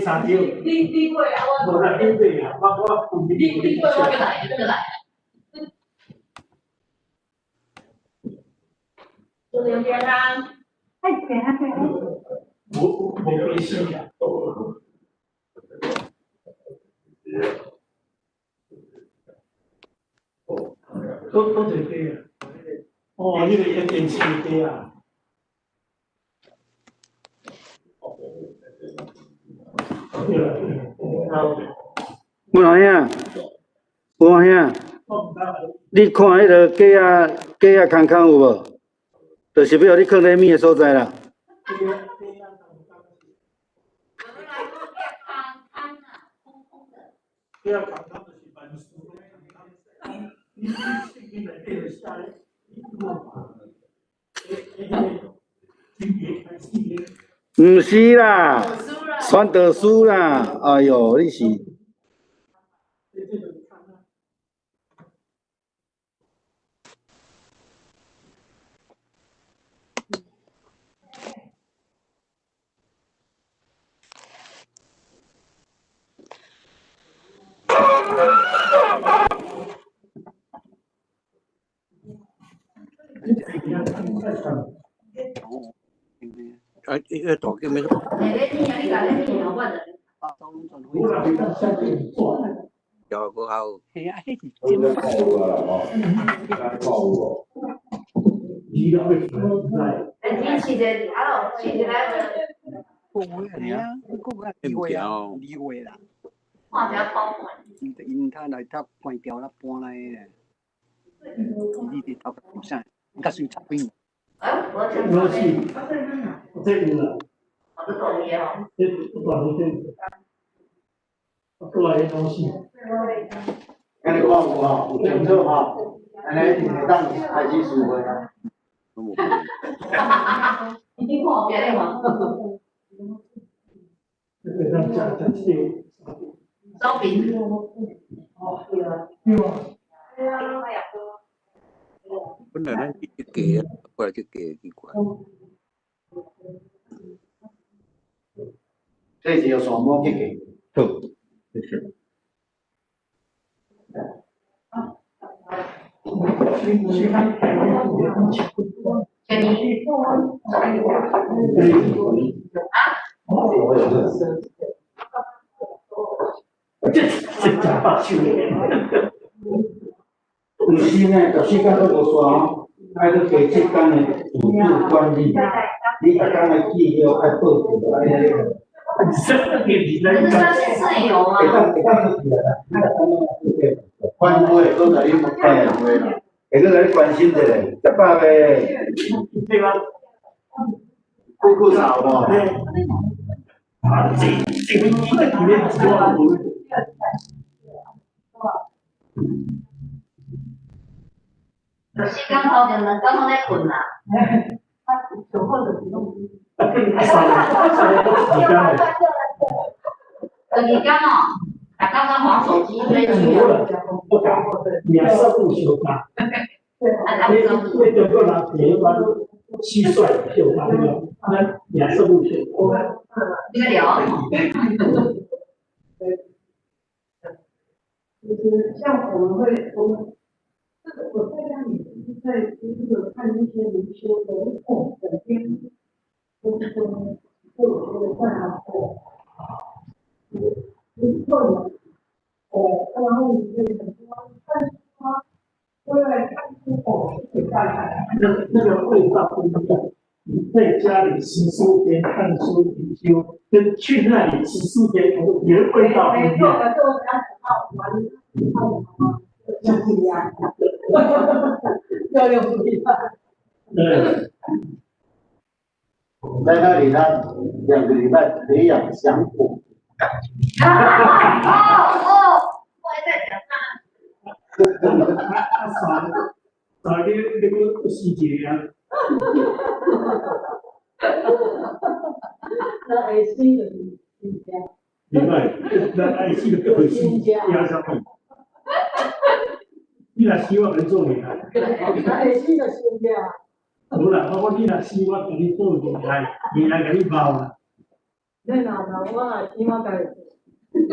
三秒。你過啊，我無啦，你買啊，我你過我過來，過來。做兩邊啦。哎，行啊行啊。無無意思啊。多一個雞啊！哦，那個電視的雞啊。對啦，文豪兄，文豪兄，你看彼个鸡仔空空有無？就是欲予你囥禮物的所在啦。毋是啦，傳道書啦，哎喲，你是。啊，迄大叫咩？有个好。系啊，彼是真。哎，你试者啊咯，试一下。个月啊，个月2月啊，2月啦。看一下包款。因他來他關掉啦，搬來咧。你佇頭啥？較算差幾？哎，我我是，我這有啦。我這大個哦。這大個這，我過來的東西。按呢看有吼，有清楚吼，按呢就會當開始聚會啊。你看後壁咧嘛？這個咱食食這個。燒餅。哦，對啊。對啊。本來咱是這個，過來這個奇怪。這是用線網結嘅。好，沒事。這這食百手的。有時呢，十四工都無煞吼，愛閣加七工的自主管理，你逐工的記錄愛報表，愛彼個。這算是自由啊。會當會當出去啊，你逐工攏愛關會都共你嘿，會閣共你關心一下，一百個。對啊。久久吵無？啊，這這個這個就是剛頭就兩工攏咧睏啦。就二工哦，逐工拢滑手機追劇啊。兩色不相加。你你中國人第一關蟋蟀相加了，咱兩色不相加。你個聊。就是像我們會，我們這個我在家裡是在這個看一些靈修的，哦，整天都都都我覺得怪難過，不錯的，哦，然後你會很多看書啊，都來看書哦，給大家。那個味道不一樣。你在家裡14天看書靈修，跟去那裡十四天，也味道不一樣。沒錯，可是我剛講到玩，看不一樣，要用不一樣。對。在那裡，他2個禮拜培養相互感情。哦哦，我還在講他。啊，啥啥你你閣死一個啊？那愛死就是真正。另外，那愛死就叫會死，壓啥物？你若死，我共你做厲害。愛死就先了。無啦，我講你若死，我共你做厲害，厲害共你包啦。免啦，那我若錢我家己做，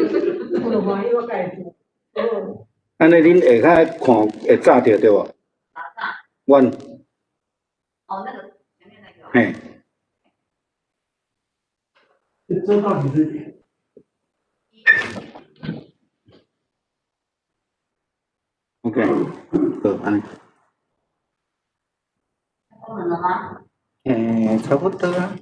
我就歡喜我家己做。好。按呢恁下跤看會早著對無？阮。哦，那個前面那個。嘿。這遮到底是？ OK，好，按呢。關門了嗎？欸，差不多啊。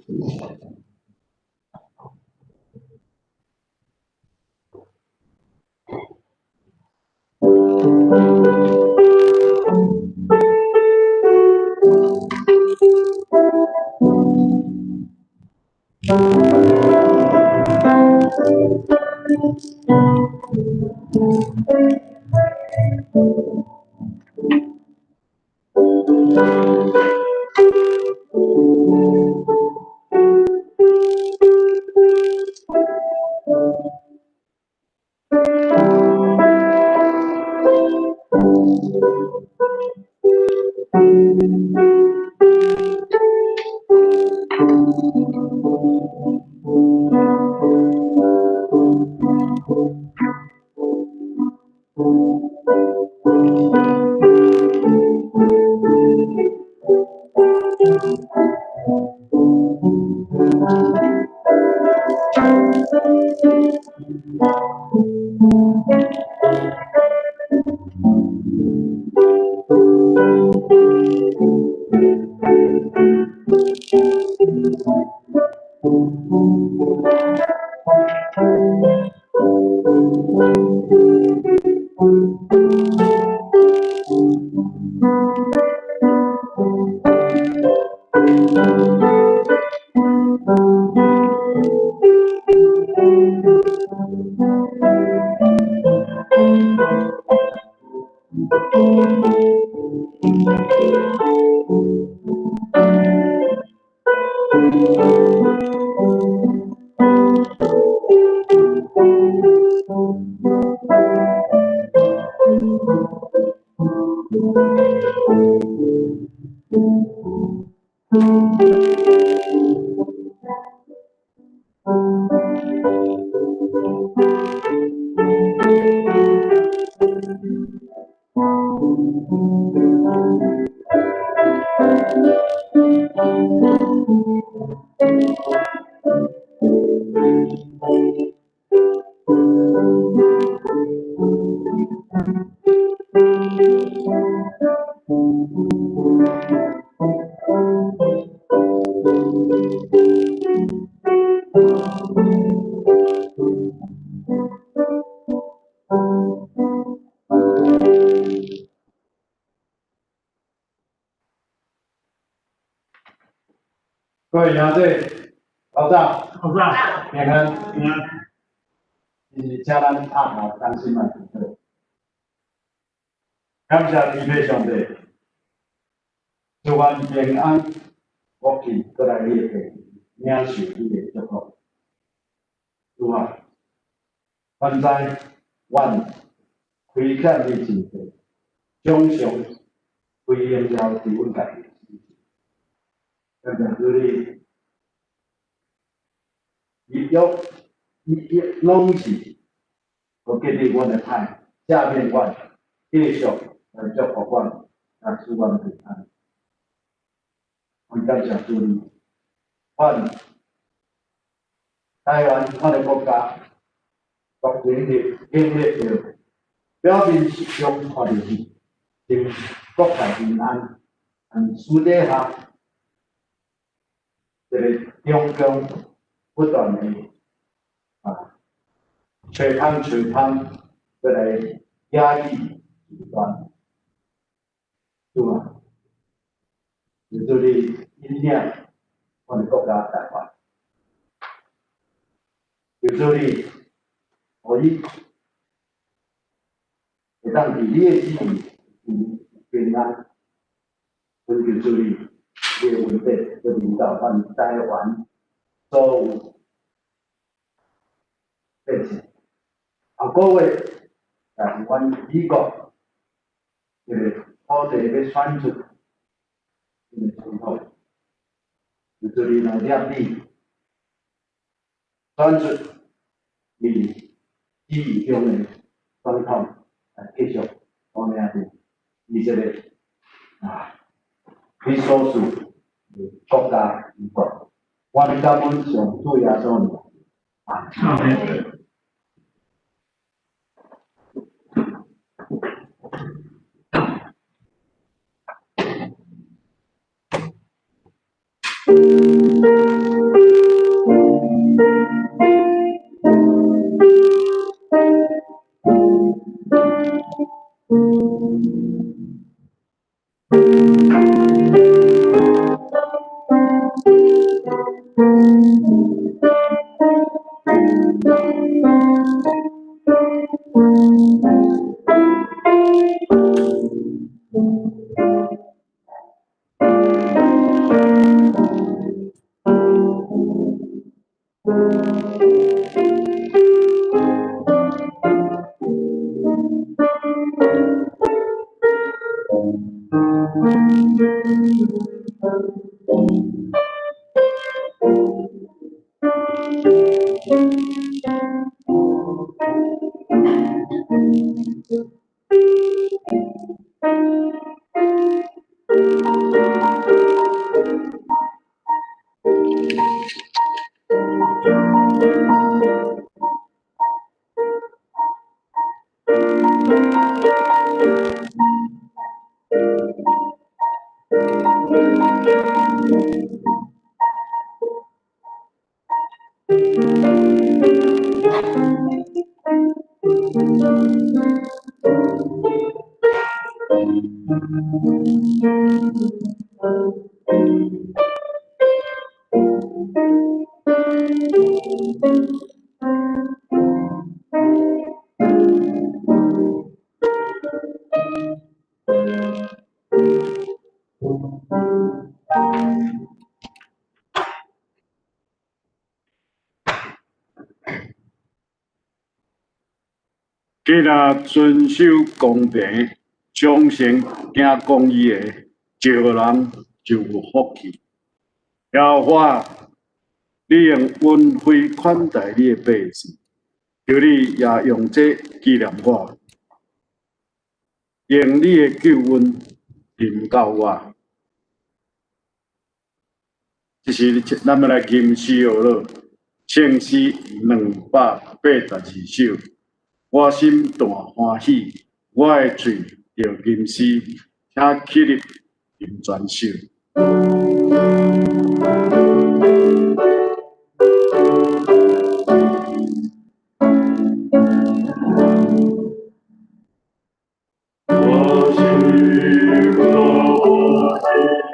各位兄弟，老早，老早，平安，平安。是请咱拍头同心来祈祷。感谢天父上帝，祝愿平安、福气，閣來你的家，領受你的祝福。主啊，阮知阮虧欠你真濟，常常非榮耀佇阮家己的身上。感謝主你，伊約伊約攏是，閣建立阮的歹，赦免阮，繼續來祝福阮，來賜阮平安。阮感謝主你，阮台灣阮的國家，國經歷經歷著，表面上看著是真國泰民安，但私底下，這個中共不斷的揣空揣空，閣來壓抑異端，主啊，求主你引領阮的國家台灣，求主你，予伊會當佇你的旨意平安，懇求主你，你的恩典閣臨到阮台灣所有百姓。後個月也是阮美國這個土地欲選出這個總統，求主你來掠你，选出你旨意中的总统来继续我领导以色列啊，你所赐的国家之国。我们感恩上主耶稣名，阿门。既若遵守公平、忠诚、行公义的，这号人就有福气。耶和华，你用恩惠款待你的百姓，求你也用这纪念我，用你的救恩临到我。这是咱们来吟诗学了，圣诗282首。我心大欢喜，我的喙著吟诗，请起立吟全首。我心大欢喜，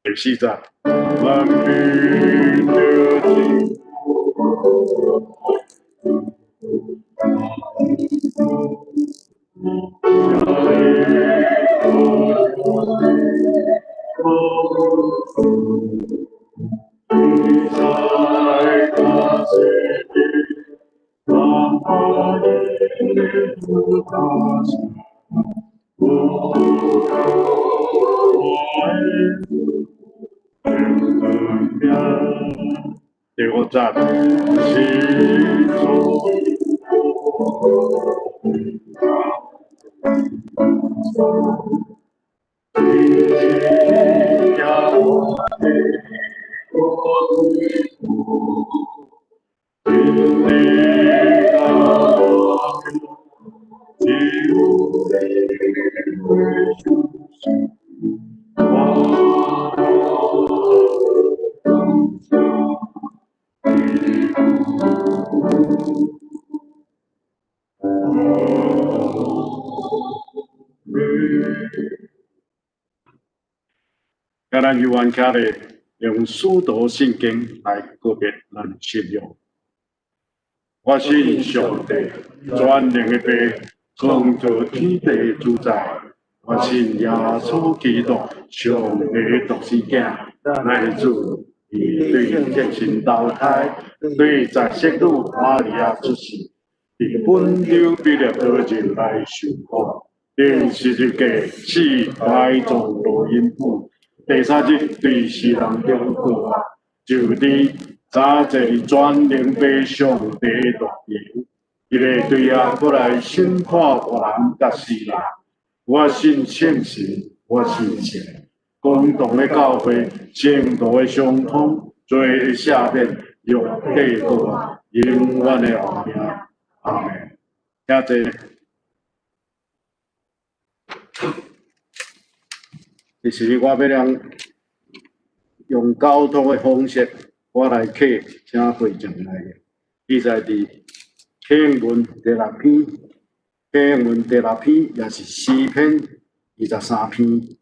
感谢上第四节，咱遇著真。第五节是主。咱犹原徛咧，用使徒信经来告别咱信仰。我信上帝，全能的父，创造天地的主宰。我信耶稣基督，上帝的独生子，咱的主，伊对天神投胎，对在圣女玛利亚出世，伫本丢彼拉多人来受苦，钉十字架，死埋葬落阴府。第三日对死人中复活，就伫早坐伫全能父上帝的大边，伊会对遐阁来审判活人佮死人。我信圣神，我信圣公同的教会，圣徒的相通，罪的赦免，肉体复活，永远的活命。阿们。请坐。其实我欲让用交托的方式，我来客请会众来的。记载伫启文第六篇，启文第六篇也是诗篇23篇，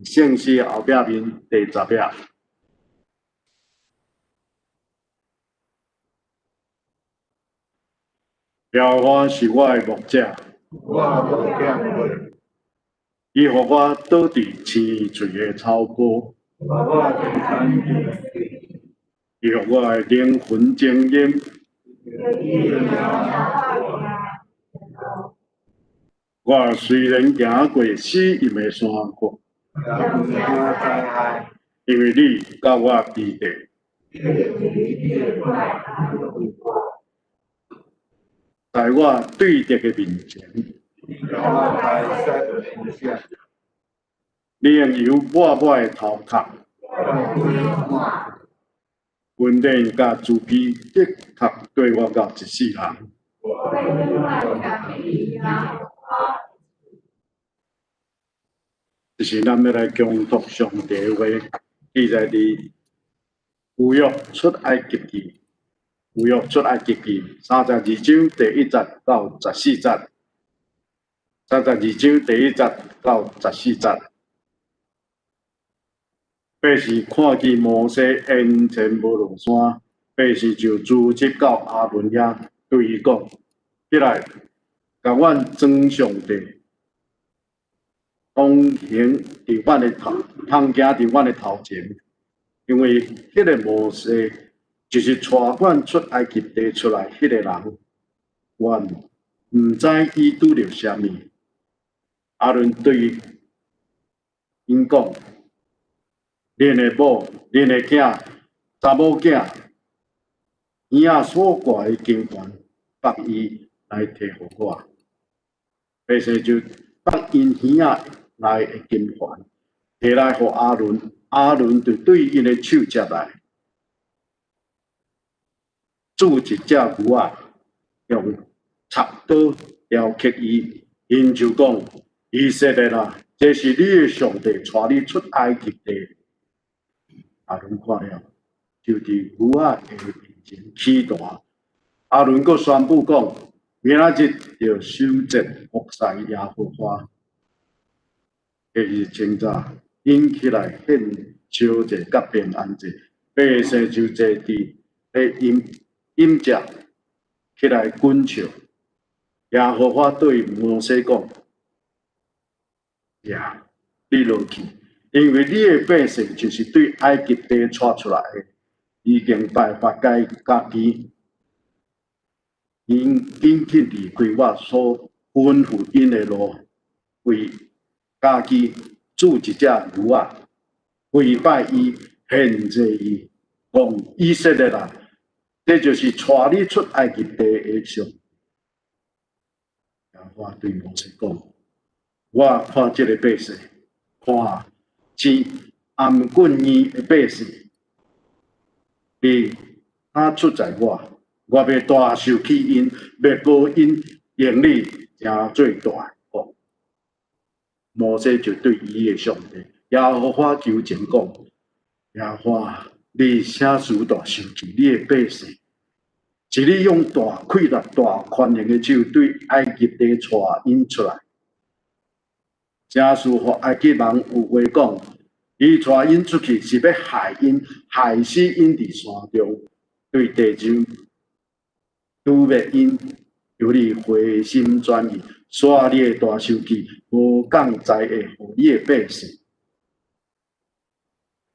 圣诗后壁面第10页。耶和华是我的牧者，伊予我倒伫青翠的草坡，伊予我的灵魂清音。我虽然行过死荫的山谷，因为你佮我伫咧，在我对敌的面前，你用油抹我的头壳，恩典佮慈悲的确缀我到一世人。这是咱欲来恭读上帝的话，记载伫旧约出埃及记，旧约出埃及记32章第1节到14节，32章第1节到14节。百姓看见摩西延前无落山，百姓就聚集到亚伦遐，对伊讲：起来，共阮装上帝，通行伫阮的头，通行伫阮的头前，因为彼个摩西就是带阮出埃及地出来彼个人，阮毋知伊拄著啥物。亚伦对𪜶讲：恁的某、恁的囝、查某囝，耳仔所挂的金环，缚伊来提予我。百姓就缚𪜶耳仔内的金环，提来予亚伦，亚伦就对𪜶的手接来，铸一只牛仔，用插刀雕刻伊，𪜶就讲：以色列啊，这是你的上帝，带你出埃及地。亚伦看了，就伫牛仔的面前起坛。亚伦阁宣布讲：明仔日著守节服侍耶和华。隔日清早，𪜶起来献烧祭佮平安祭，百姓就坐伫咧饮饮食，起来滚笑。耶和华对摩西讲：呀，你落去，因為你的百姓就是對埃及地帶出來的，已經敗壞家己，𪜶緊緊離開我所吩咐𪜶的路，為家己鑄一隻牛仔，跪拜伊，獻祭伊，講以色列啊，這就是帶你出埃及地的上帝。耶和華對摩西講：我看這个百姓，看是頷頸硬的百姓，你若出在我，我欲大受氣𪜶，欲膏𪜶用你成做大國。摩西就對伊的上帝耶和華求情講：耶和華，你啥時大受氣你的百姓？是你用大氣力、大權能的手對埃及地帶𪜶出來，正是予埃及人有話講，伊帶𪜶出去是欲害𪜶，害死𪜶佇山中，對地上誅滅𪜶，求你回心轉意，煞你的大受氣，無降災禍予你的百姓。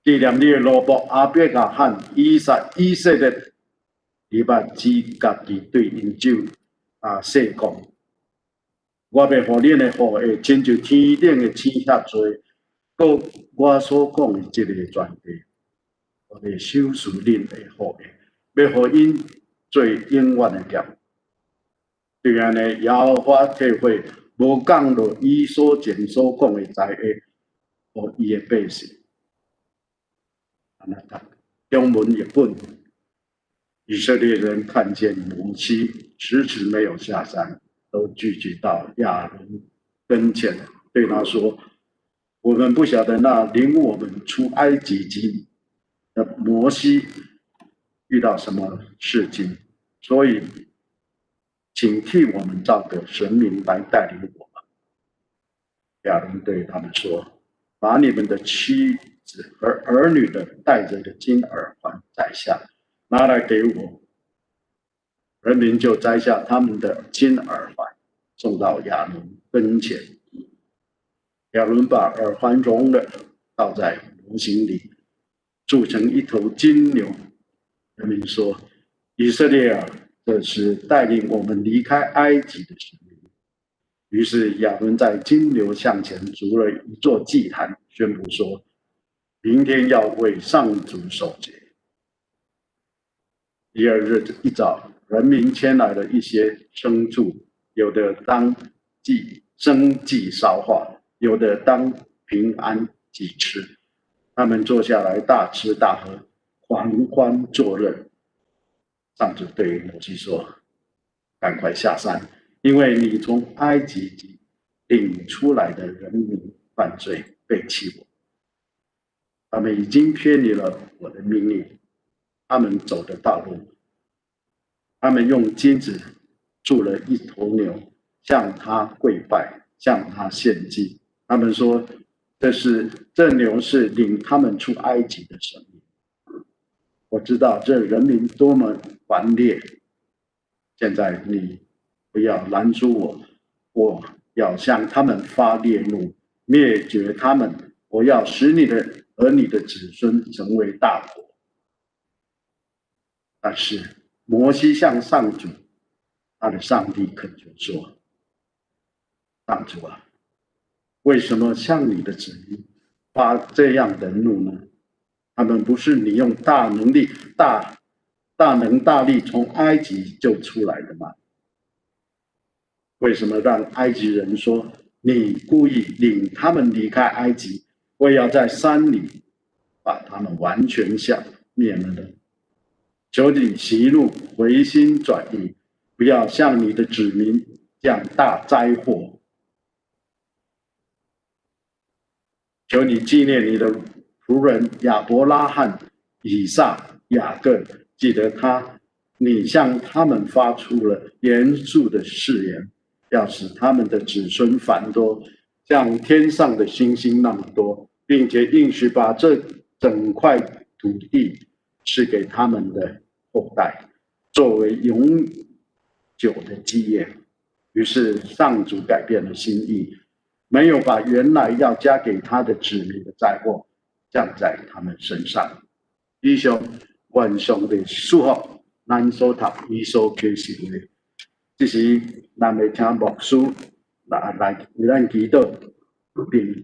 紀念你的奴僕亞伯拉罕、以撒、以色列，你捌指家己對𪜶手誓講，我欲予恁的後裔親像天頂的星遐濟，閣我所講的這个全地，我欲賞賜恁的後裔，欲予𪜶做永遠的業。對按呢，耶和華撤回無降落伊所前所講的災禍，予伊的百姓。按呢讀中文譯本，以色列人看見摩西遲遲沒有下山，都聚集到亞倫跟前，對他說：我們不曉得那領我們出埃及的摩西遇到什麼事情，所以請替我們造個神明來帶領我們。亞倫對他們說：把你們的妻子和兒女的戴著的金耳環摘下，拿來給我。人民就摘下他們的金耳環，送到亞倫跟前。亞倫把耳環熔了，倒在模型裡，鑄成一頭金牛。人民說：以色列啊，這是帶領我們離開埃及的神明。於是亞倫在金牛像前築了一座祭壇，宣布說：明天要為上主守節。第二日一早，人民牽來了一些牲畜，有的當祭牲祭燒化，有的當平安祭吃。他們坐下來大吃大喝，狂歡作樂。上主對摩西說：趕快下山，因為你從埃及領出來的人民犯罪，背棄我。他們已經偏離了我的命令，他們走的道路。他們用金子鑄了一頭牛，向他跪拜，向他獻祭。他們說：這牛是領他們出埃及的神明。我知道這人民多麼頑劣。現在你不要攔阻我，我要向他們發烈怒，滅絕他們。我要使你的和你的子孫成為大國。但是摩西向上主，他的上帝懇求說：上主啊，為什麼向你的子民發這樣的怒呢？他們不是你用大能力、大能大力從埃及救出來的嗎？為什麼讓埃及人說你故意領他們離開埃及，為要在山裡把他們完全消滅了呢？求你息怒，回心轉意，不要向你的子民降大災禍。求你紀念你的僕人亞伯拉罕、以撒、雅各，記得他，你向他們發出了嚴肅的誓言，要使他們的子孫繁多，像天上的星星那麼多，並且應許把這整塊土地賜給他們的後代，作為永久的基業。於是上主改變了心意，沒有把原來要加給他的子民的災禍降在他們身上。以上，願上帝賜福咱所讀、伊所啟示的。這時，咱會請牧師來為咱祈禱，並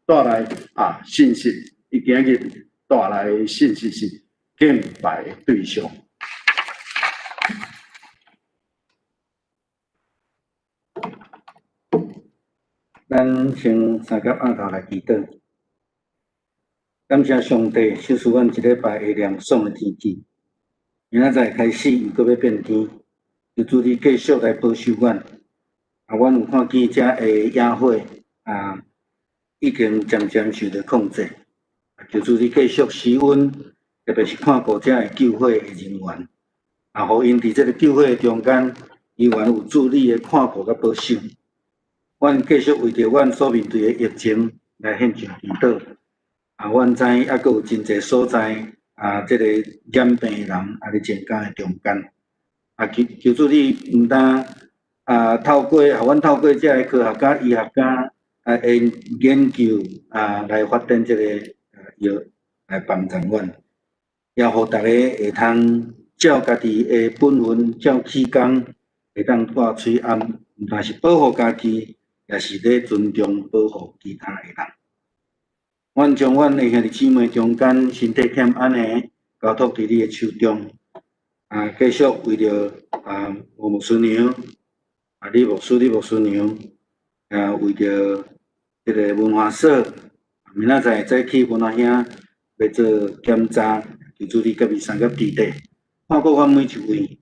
帶來信息。伊今日帶來的信息是敬拜的對象。咱先三佮按頭來祈禱，感謝上帝賞賜阮一禮拜的涼爽的天氣。明仔載開始又閣欲變天，求主你繼續來保守阮。阮有看見遮的野火已經漸漸受著控制。求主你繼續施恩，特別是看顧遮的救火的人員，予𪜶佇這个救火的中間，依然有主你的看顧佮保守。阮繼續為著阮所面對的疫情來獻上祈禱。阮知猶閣有真濟所在這个染病的人佇增加的中間。求主你毋但透過予阮透過遮个科學家、醫學家的研究來發展這个藥來幫助阮，也予逐家會通照家己的本分，照起工，會當帶喙罨，毋但是保護家己，也是咧尊重保護其他的人。阮將阮的兄弟姊妹中間身體欠安的交託佇你的手中，繼續為著吳牧師娘，李牧師、李牧師娘，為著這个文化所，明仔載早起文化兄欲做檢查，求主你佮伊相佮佇咧，看顧阮每一位。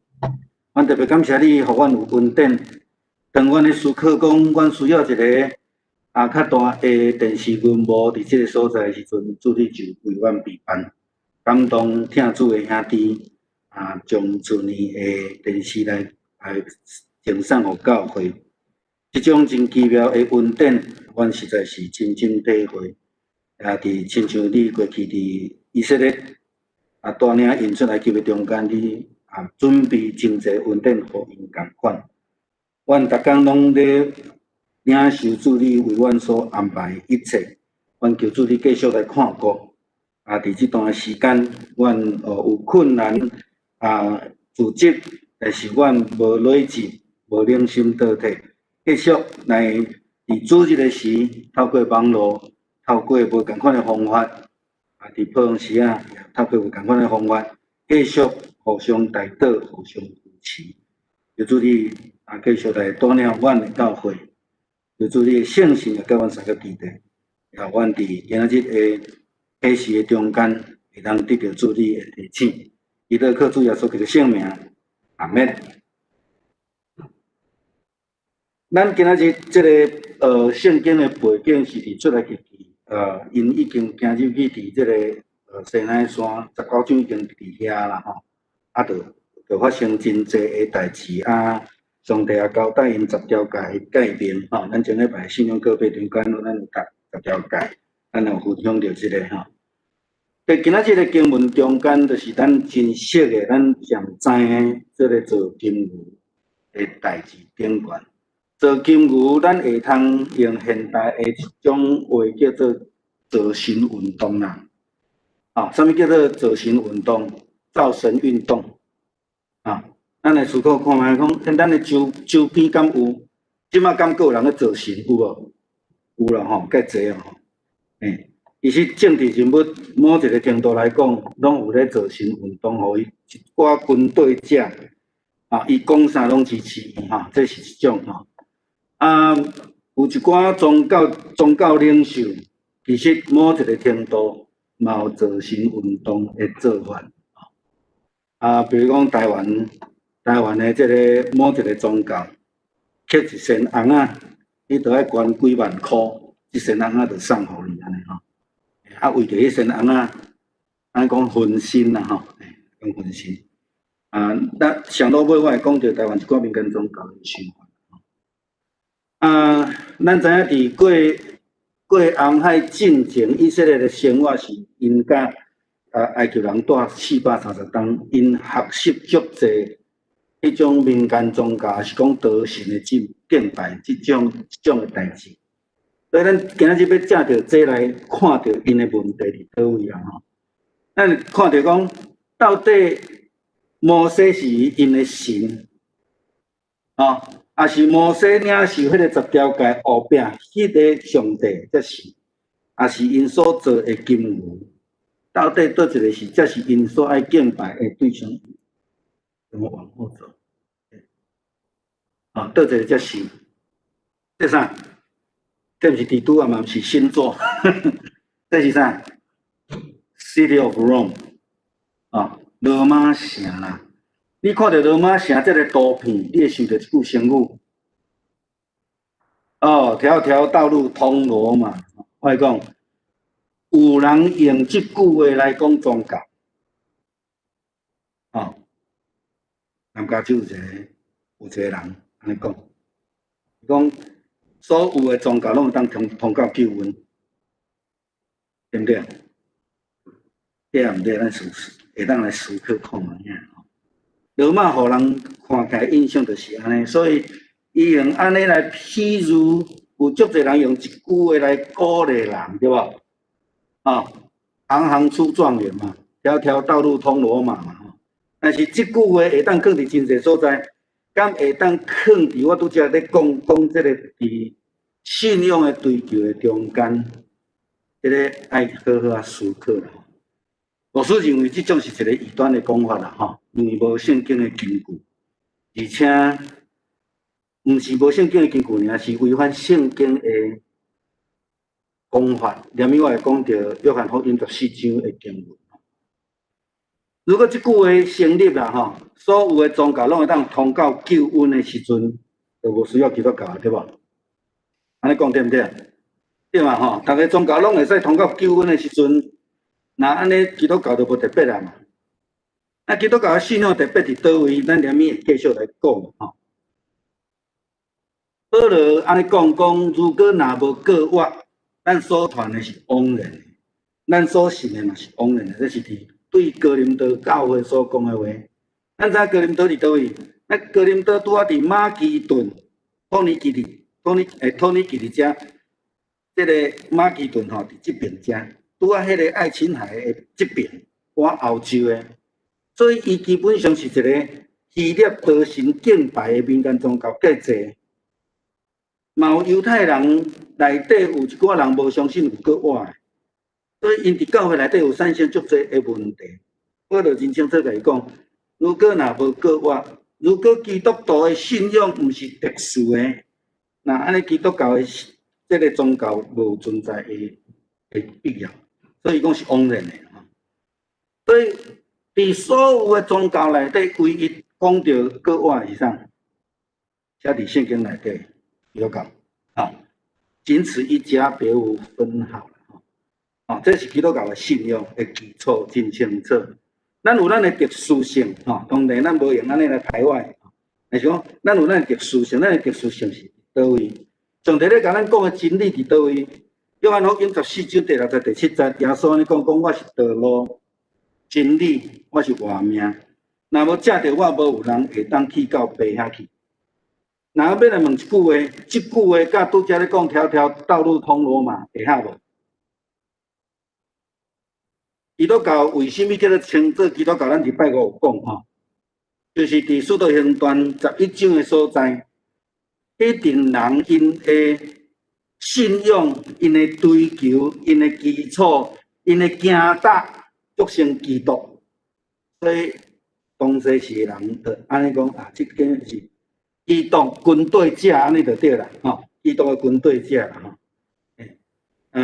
阮特別感謝你，予阮有恩典。當阮咧思考講，阮需要一个較大的電視銀幕佇這个所在的時陣，主你就為阮備辦，感動疼主的兄弟將厝內的電視來贈送予教會。這種真奇妙的恩典，阮實在是深深體會。也佇親像你過去佇以色列帶領𪜶出埃及的中間，你準備真濟恩典予𪜶仝款。阮逐工攏咧領受主你為阮所安排的一切，阮求主你繼續來看顧。佇這段時間，阮有困難自責，但是阮無累積，無冷心倒退，繼續來佇主日的時，透過網路，透過無仝款的方法，佇普通時透過無仝款的方法，繼續互相代禱，互相扶持。求主你繼續來帶領阮的教會，求主你的聖神也佮阮三個佇咧，也阮佇今仔日的啟示的中間，會當得著主你的提醒。祈禱靠主耶穌基督聖名，阿們。咱今仔日這个聖經的背景是佇出埃及記，𪜶已經行入去佇這个西奈山，19章已經佇遐啦吼，就發生真濟的代誌。上帝也交代𪜶十條誡的誡命吼，咱前禮拜信仰告白中間，咱有讀十條誡，咱有分享著這个吼。佇今仔日个經文中間，就是咱真熟的，咱上知的這个造金牛的代誌頂懸。造金牛，咱會通用現代的一種話叫做造神運動啦。啥物叫做造神運動？造神運動。咱來思考看覓講，咱的周邊敢有？這馬敢閣有人咧造神有無？有啦吼，較濟啊吼。其實政治人物某一个程度來講，攏有咧造神運動，予伊一寡軍隊者，伊講啥攏支持伊吼，這是一種吼。有一寡宗教領袖，其實某一个程度嘛有造神運動的做法。比如講台灣的這个某一个宗教，刻一仙尪仔，你著愛捐幾萬箍，這仙尪仔就送予你按呢吼。為著彼仙尪仔，咱講分身啦吼，講分身。咱上落尾我會講著台灣一寡民間宗教的想法。咱知影佇過紅海進前，以色列的生活是𪜶佮埃及人蹛430冬，𪜶學習足濟彼種民間宗教，是講多神的敬拜這種的代誌。所以咱今仔日欲藉著這來看著𪜶的問題佇佗位啊吼。咱看著講，到底摩西是𪜶的神，吼，抑是摩西領受彼個十條誡後壁彼个上帝才是，抑是𪜶所做的金牛？到底佗一个是，才是𪜶所愛敬拜的對象？我往後走。啊，佗一个才是？這啥？這毋是蜘蛛啊嘛，毋是星座，這是啥？City of Rome，啊，羅馬城啦。你看著羅馬城這个圖片，你會想著一句成語。哦，條條道路通羅馬。我講，有人用這句話來講宗教。哦，南加州有一個人按呢講，講所有的宗教攏會當通到救恩，對毋對？對毋對？咱思會當來思考看覓仔。羅馬予人看起來印象就是按呢，所以伊用按呢來譬喻，有足濟人用一句話來鼓勵人，對無？啊，行行出狀元嘛，條條道路通羅馬嘛。吼，但是這句話會當囥佇真濟所在，敢會當囥佇我拄才咧講講這个佇信仰的追求的中間，這个愛好好仔思考啦。牧師認為這種是一個異端的講法啦，吼，因為無聖經的根據，而且毋是無聖經的根據爾，是違反聖經的講法。連尾我會講著約翰福音14章的經文。如果這句話成立啦，吼，所有的宗教攏會當通到救恩的時陣，就無需要基督教，對無？按呢講對毋對？對嘛吼，逐个宗教攏會使通到救恩的時陣，若按呢基督教就無特別啦嘛。啊，基督教的信仰特別佇佗位？咱連尾會繼續來講吼。保羅按呢講講，如果若無過我，咱所傳的是枉然的，咱所信的嘛是枉然的。這是佇對哥林多教會所講的話。咱知影哥林多佇佗位？咱哥林多拄仔佇馬其頓、托尼基利、托尼欸托尼基利遮，這个馬其頓吼佇這爿遮，拄仔彼个愛琴海的這爿，往歐洲的，所以伊基本上是一个希臘多神敬拜的民間宗教較濟。嘛有猶太人內底有一寡人無相信有閣活的，所以𪜶佇教會內底有產生足濟的問題。保羅真清楚共伊講，如果若無閣活，如果基督徒的信仰毋是特殊的，那按呢基督教的這个宗教無存在的必要，所以講是枉然的。所以佇所有的宗教內底，唯一講著閣活是啥？寫佇聖經內底。基督教，啊，僅此一家，別無分號。啊，這是基督教的信仰的基礎，真清楚。咱有咱的特殊性，吼，當然咱無用按呢來排外。但是講，咱有咱的特殊性，咱的特殊性是佗位？上帝咧共咱講的真理佇佗位？約翰福音14章第6節、第7節，耶穌按呢講講，我是道路、真理，我是活命。若無藉著我，無有人會當去到父遐去。若欲來問一句話，這句話佮拄才咧講條條道路通羅馬會合無？基督教為啥物叫做稱做基督教？咱禮拜五有講吼，就是佇使徒行傳11章的所在，彼陣人𪜶的信仰、𪜶的追求、𪜶的基礎、𪜶的行踏，足像基督，所以當時的人就按呢講啊，這間是基督跟隨者，按呢就對啦，吼，基督的跟隨者啦，吼。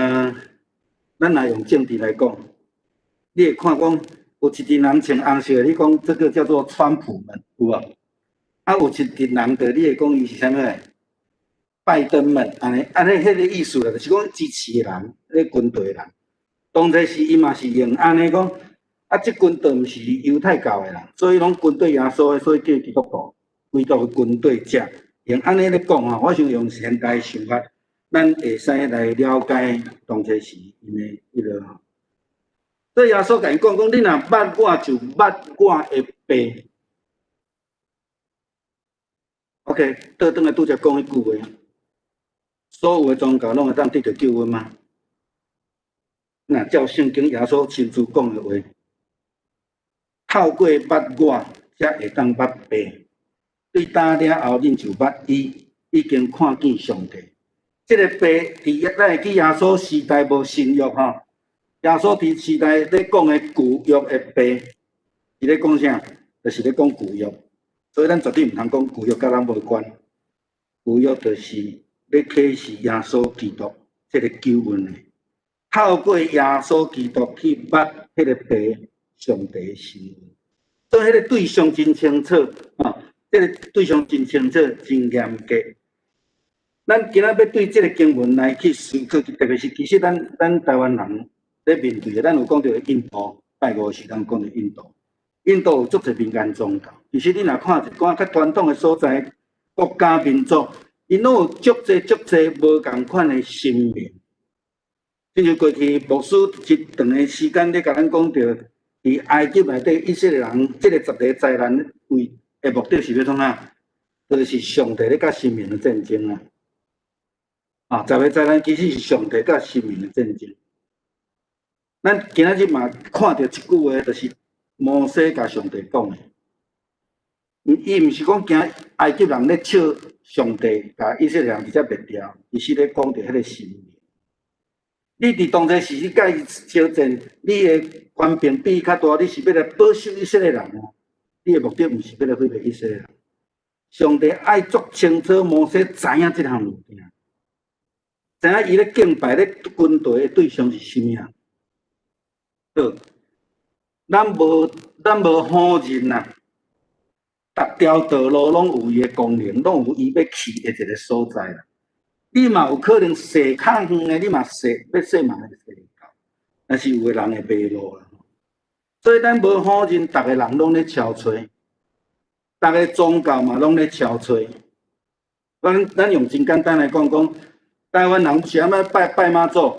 咱若用政治來講，你會看講有一陣人穿紅色的，你講這個叫做川普們，有無？啊，有一陣人就你會講伊是啥物？拜登們，按呢按呢，彼个意思啦，就是講支持的人，咧軍隊的人，當初時伊嘛是用按呢講，啊，這群都毋是猶太教的人，所以攏跟隨耶穌的，所以叫基督徒，基督的跟隨者，用按呢咧講吼，我想用現代想法，咱會使來了解當初時𪜶的彼个吼。所以耶穌共𪜶講講，你若捌我，就捌我的爸。OK，倒轉來拄才講彼句話。所有的宗教攏會當得著救恩嗎？若照聖經耶穌親自講的話，透過捌我，才會當捌父。對今了後，恁就捌伊，已經看見上帝。這个父佇咱會記耶穌時代無新約吼，耶穌佇時代咧講的舊約的父，是咧講啥？就是咧講舊約。所以咱絕對毋通講舊約佮咱無關。舊約就是咧啟示耶穌基督這个救恩的，透過耶穌基督去捌彼个父上帝的身份。所以彼个對象真清楚，吼，這个對象真清楚，真嚴格。咱今仔欲對這个經文來去思考，特別是其實咱台灣人咧面對的，咱有講著印度，拜五時咱講著印度，印度有足濟民間宗教。其實你若看一寡較傳統的所在、國家、民族，𪜶攏有足濟足濟無仝款的神明。親像過去牧師一段的時間咧，共咱講著，佇埃及內底以色列人，這個十个災難為的目的是欲創啥？就是上帝咧佮神明的戰爭啊！啊，十个災難其實是上帝佮神明的戰爭。咱今仔日嘛看著一句話，就是摩西共上帝講的。伊毋是講驚埃及人咧笑上帝，共以色列人直接滅掉，伊是咧講著彼个神明。你佇當初時你共伊相戰，你的權柄比伊較大，你是欲來保守以色列人啊？你的目的毋是欲來毀滅以色列人。上帝愛足清楚，摩西知影這項物件，知影伊咧敬拜咧軍隊的對象是啥物啊？好，咱無否認啊，逐條道路攏有伊的功能，攏有伊欲去的一个所在啦。你嘛有可能踅較遠的，你嘛踅欲踅嘛會踅會到，但是有的人會迷路啦。所以咱無否認，逐个人攏咧敲揣，逐个宗教嘛攏咧敲揣。咱用真簡單來講，講台灣人是按怎拜拜媽祖？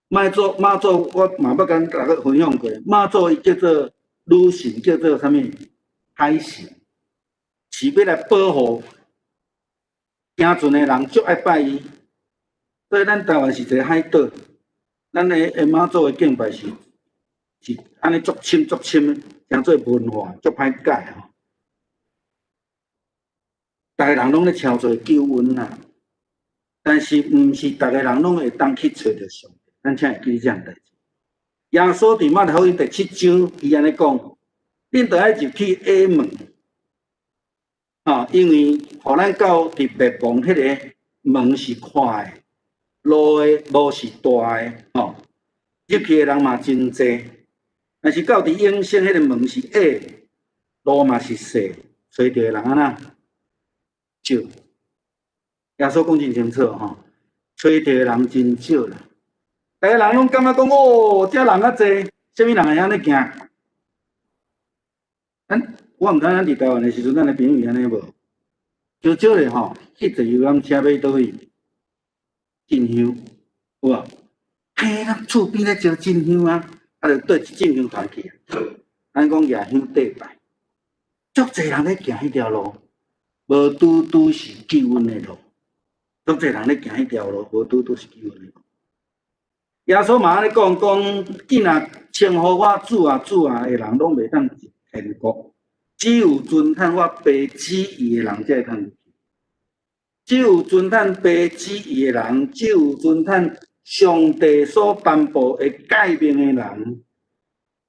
媽祖媽祖，我嘛捌共大家分享過。媽祖伊叫做女神，叫做啥物？海神，是欲來保護行船的人，足愛拜伊。所以咱台灣是一个海島，咱的媽祖的敬拜是按呢足深足深的，成做文化，足歹改吼。逐个人攏咧敲揣救恩啦，但是毋是逐个人攏會當去揣著上帝。咱請會記這項代誌。耶穌佇馬太福音第七章，伊按呢講：恁著愛入去矮門，因為予咱到佇滅亡彼个門是寬的，路是大的，吼，入去的人嘛真濟。但是到佇永生彼个門是矮，路嘛是細，揣著的人按怎少。耶穌講真清楚吼，揣著的人真少啦。逐个人攏感覺講哦，遮人較濟，啥物人會按呢行？咱我毋知咱佇台灣的時陣，咱的朋友按呢無？少少咧吼，去坐遊覽車欲佗位進香，有無？嘿，咱厝邊咧招進香啊，啊，就綴一進香團去。咱講舉香綴拜，足濟人咧行彼條路，無拄拄是救恩的路。足濟人咧行彼條路，無拄拄是救恩的路。耶穌嘛按呢講，講見若稱呼我主啊主啊的人，攏袂當入天國。只有遵趁我父旨意的人才會通入去。只有遵趁父旨意的人，只有遵趁上帝所頒布的誡命的人，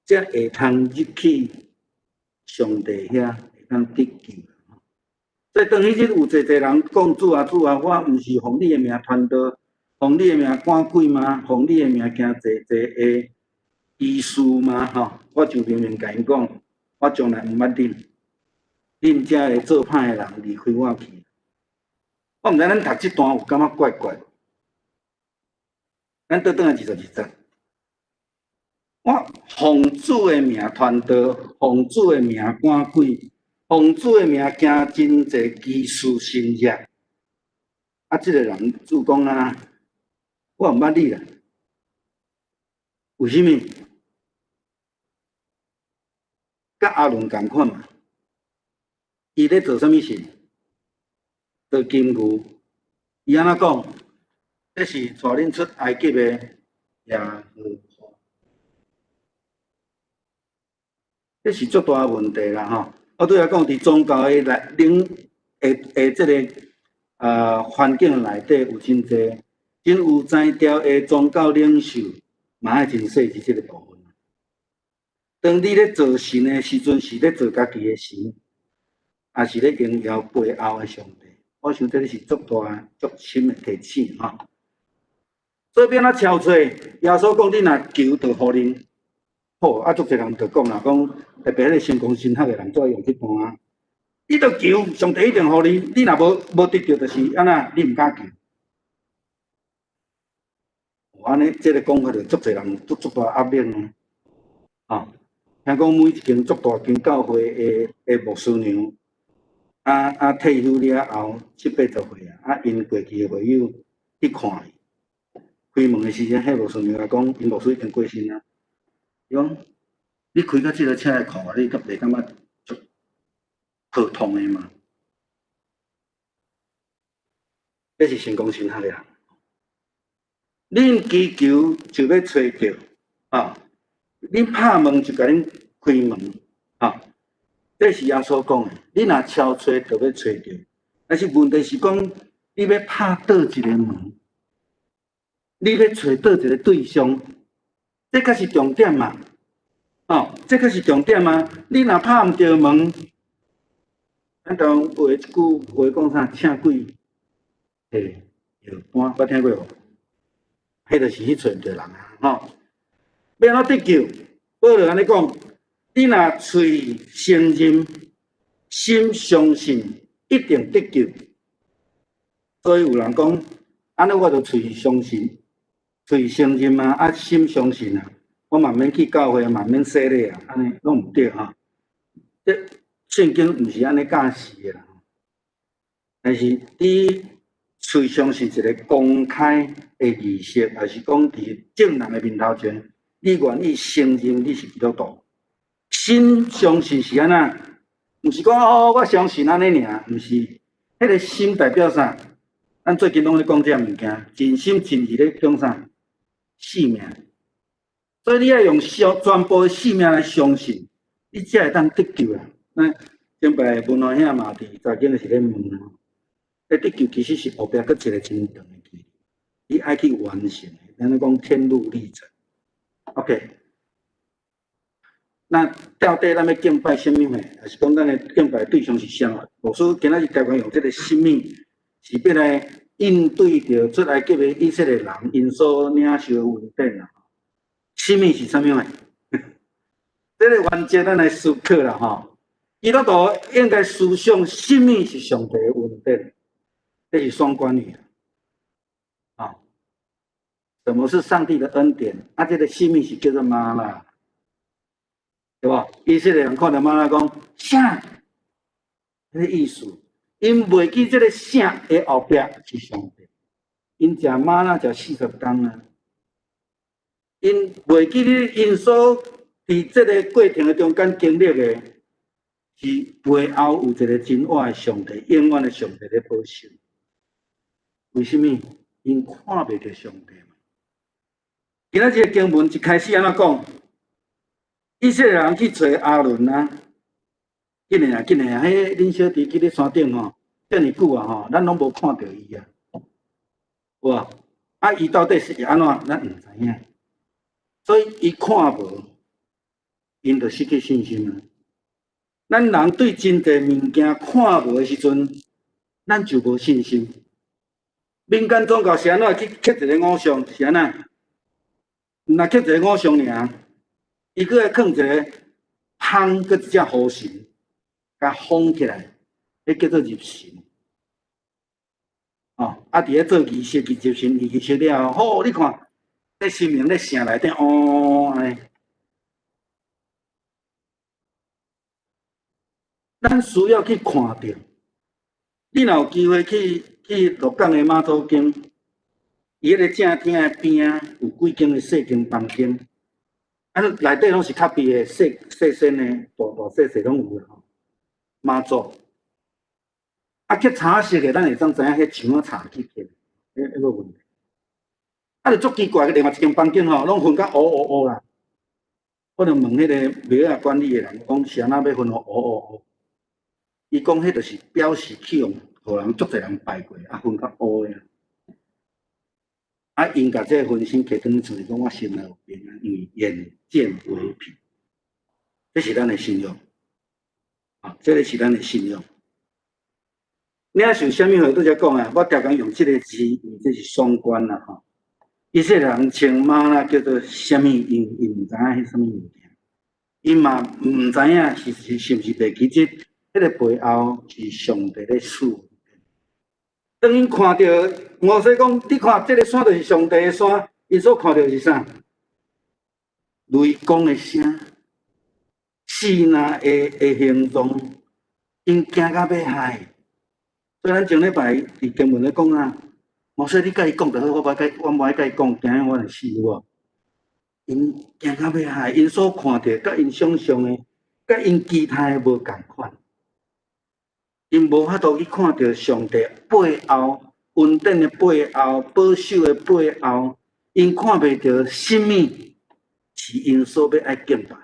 才會通入去上帝遐，會當得救。所以當彼日有濟濟人講主啊主啊，我毋是奉你的名傳道，奉你的名趕鬼嗎？奉你的名行濟濟的醫術嗎？吼，我就明明共𪜶講，我從來毋捌恁，恁遮个做歹的人離開我去。我毋知咱讀這段有感覺怪怪。咱倒轉來22節，我奉主的名傳道，奉主的名趕鬼，奉主的名行真濟奇事神蹟。啊，這个人主講啊，我毋捌你啦。為啥物？佮亞倫仝款嘛？伊咧做啥物事？做金牛，伊按怎講？這是帶恁出埃及的耶和華，這是足大問題啦吼！我拄才講，佇宗教的內領的的這个環境內底，有真濟真有才調的宗教領袖，嘛愛真細緻這个部分。當你咧做神的時陣，是咧做家己的神，抑是咧榮耀背後的上帝？我想這个是足大、足深的提醒吼。所以欲按怎敲揣？耶穌講，你若求，就予恁。好，啊，足濟人就講啦，講特別彼个成功神學的人，最愛用這段啊。你著求，上帝一定予你。你若無得著，就是按怎？你毋敢求。按呢，這个講法就足濟人足足大壓力呢。吼，聽講每一間足大間教會的牧師娘，退休了後七八十歲啊，𪜶過去的會友去看伊，開門的時陣，彼牧師娘來講，𪜶牧師已經過身啊。伊講，你開到這个車的庫啊，你閣袂感覺足好痛的嗎？這是成功神學的人。恁祈求就欲揣著，啊！恁拍門就共恁開門，啊！這是耶穌講的。你若敲揣，就欲揣著。但是問題是講，你欲拍佗一个門，你欲揣佗一个對象，這才是重點嘛！哦，這才是重點啊！你若拍毋著門，咱台灣有一句話講啥？請鬼提藥單，捌聽過無？彼就是去揣毋著人啊！吼，欲按怎得救？保羅按呢講：你若喙承認，心相信，一定得救。所以有人講，按呢我就喙相信，喙承認啊，心相信啊，我嘛免去教會，嘛免洗禮啊，按呢攏毋對吼。這聖經毋是按呢教示的啦。但是你喙相信一个公開的儀式，抑是講佇眾人的面頭前，你願意承認你是基督徒，心相信是按怎？毋是講哦，我相信按呢爾，毋是。彼个心代表啥？咱最近攏咧講這个物件，盡心盡意咧講啥？性命。所以你愛用全部的性命來相信，你才會當得救啊！咱前擺文華兄嘛佇查經時咧問啊，這得救其實是後壁閣一个真長的距離，你愛去完成的。咱咧講天路歷程。OK，那到底咱欲敬拜啥物物？抑是講咱的敬拜對象是啥？牧師今仔日台灣用這个生命，是欲來應對著出埃及的以色列人𪜶所領受的恩典啊。生命是啥物物？這个原則咱來思考啦吼。基督徒應該思想，生命是上帝的恩典，這是雙關語啊。什麼是上帝的恩典？啊，這个生命是叫做嗎哪，對無？以色列人看著嗎哪講啥？這个意思，𪜶袂記這个啥的後壁是上帝。𪜶食嗎哪食40工啊。𪜶袂記得𪜶所佇這个過程的中間經歷的，是背後有一个真活的上帝，永遠的上帝咧保守。為啥物？𪜶看袂著上帝嘛。今仔這个經文一開始按怎講？以色列人去揣亞倫啊，緊來啊，緊來啊！彼恁小弟去咧山頂吼，遮爾久啊吼，咱攏無看著伊啊，有無？啊，伊到底是按怎？咱毋知影。所以伊看無，𪜶就失去信心啊。咱人對真濟物件看無的時陣，咱就無信心。民間宗教是按怎去刻一个偶像？是按怎？毋若刻一个偶像爾，伊閣愛囥一个蜂閣一隻虎神，共封起來，彼叫做入神。哦，啊，佇咧做儀式，入神儀式了後，好，你看，這神明咧城內底哦，按呢。咱需要去看著，你若有機會去鹿港的媽祖宮，伊彼个正廳的邊仔有幾間的細間房間，啊，內底攏是較別的細細身的，大大細細攏有吼。媽祖，啊，去彩色的，咱會當知影彼牆仔擦去起。彼無問題。啊，就足奇怪，另外一間房間吼，攏分甲烏烏烏啦。我就問彼個廟仔管理的人，講是按怎欲分予烏烏烏？伊講彼就是表示去予人足濟人拜過，啊分甲烏的。啊，𪜶共這个分身提轉去厝，講我心內有平安，因為眼見為憑，這是咱的信仰。啊，這个是咱的信仰。領受啥物話拄才講啊？我常常用這个字，因為這是雙關啦吼。以色列人稱嗎哪叫做啥物？𪜶𪜶毋知影彼啥物物件，𪜶嘛毋知影是毋是袂記得，彼个背後是上帝咧賜。當𪜶看著摩西講，你看這个山就是上帝的山，𪜶所看著是啥？雷公的聲，西奈的形狀，𪜶驚甲欲死。所以咱前禮拜佇經文咧講啊，摩西你共伊講就好，我無愛共伊講，驚我會死有無？𪜶驚甲欲死，𪜶所看著，佮𪜶想象的，佮𪜶期待的無仝款。𪜶無法度去看著上帝背後恩典的背後，保守的背後，𪜶看袂著啥物是𪜶所欲愛敬拜。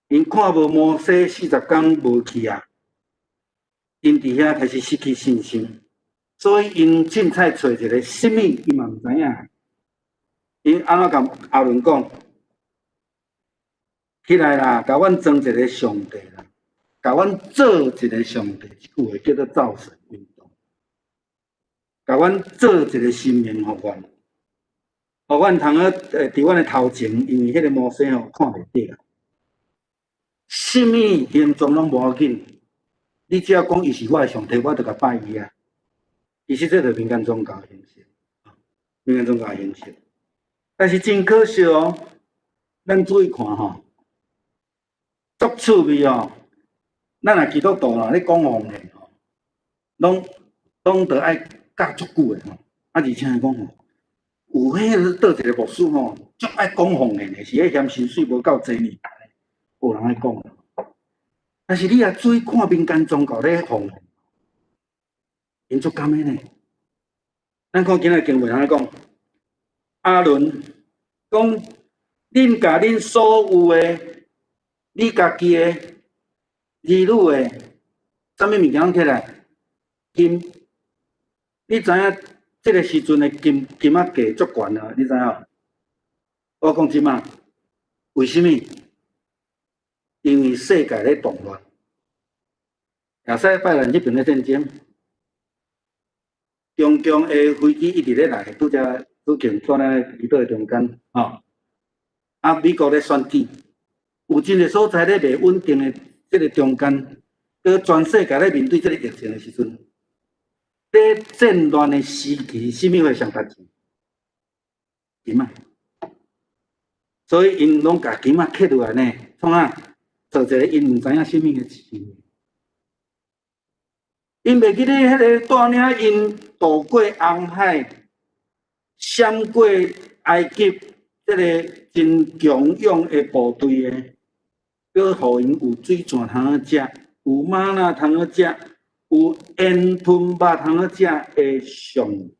𪜶看無摩西40工無去啊，𪜶佇遐開始失去信心，所以𪜶凊彩揣一个啥物，伊嘛毋知影。𪜶按怎共亞倫講？起來啦，共阮裝一个上帝啦，共阮做一个上帝，這句話叫做造神運動。共阮做一个神明，予阮，予阮通好佇阮的頭前，因為彼个摩西吼看袂著啊。啥物形狀攏無要緊，你只要講伊是我的上帝，我就共拜伊啊。其實這就是民間宗教的形式，民間宗教的形式。但是真可惜哦，咱注意看吼，足趣味哦。咱若基督徒啦，咧講奉獻吼，攏著愛教足久的吼。啊，而且講吼，有彼个佗一个牧師吼，足愛講奉獻的，是彼嫌薪水無夠濟呢，無人愛講。但是你若注意看民間宗教咧奉獻，𪜶足甘的呢。咱看今仔經文按呢講，亞倫講，恁共恁所有的，你家己的兒女的，啥物物件攏摕來金。你知影這个時陣的金金仔價足懸啊？你知影？我講這馬，為啥物？因為世界咧動亂，亞塞拜然這邊咧戰爭，中共的飛機一直咧來，拄才拄近蹛咧離島的中間，吼。啊，美國咧選舉，有真濟所在咧袂穩定的這个中間，閣全世界咧面對這个疫情的時陣，咧戰亂的時期，啥物會上值錢？金仔。所以𪜶攏共金仔刻落來呢，創啥？做一个𪜶毋知影啥物的錢。𪜶袂記得彼个帶領𪜶渡過紅海，閃過埃及這个真強勇的部隊的，閣予𪜶有水泉通好食，有嗎哪通好食，有煙吞肉通好食的上帝。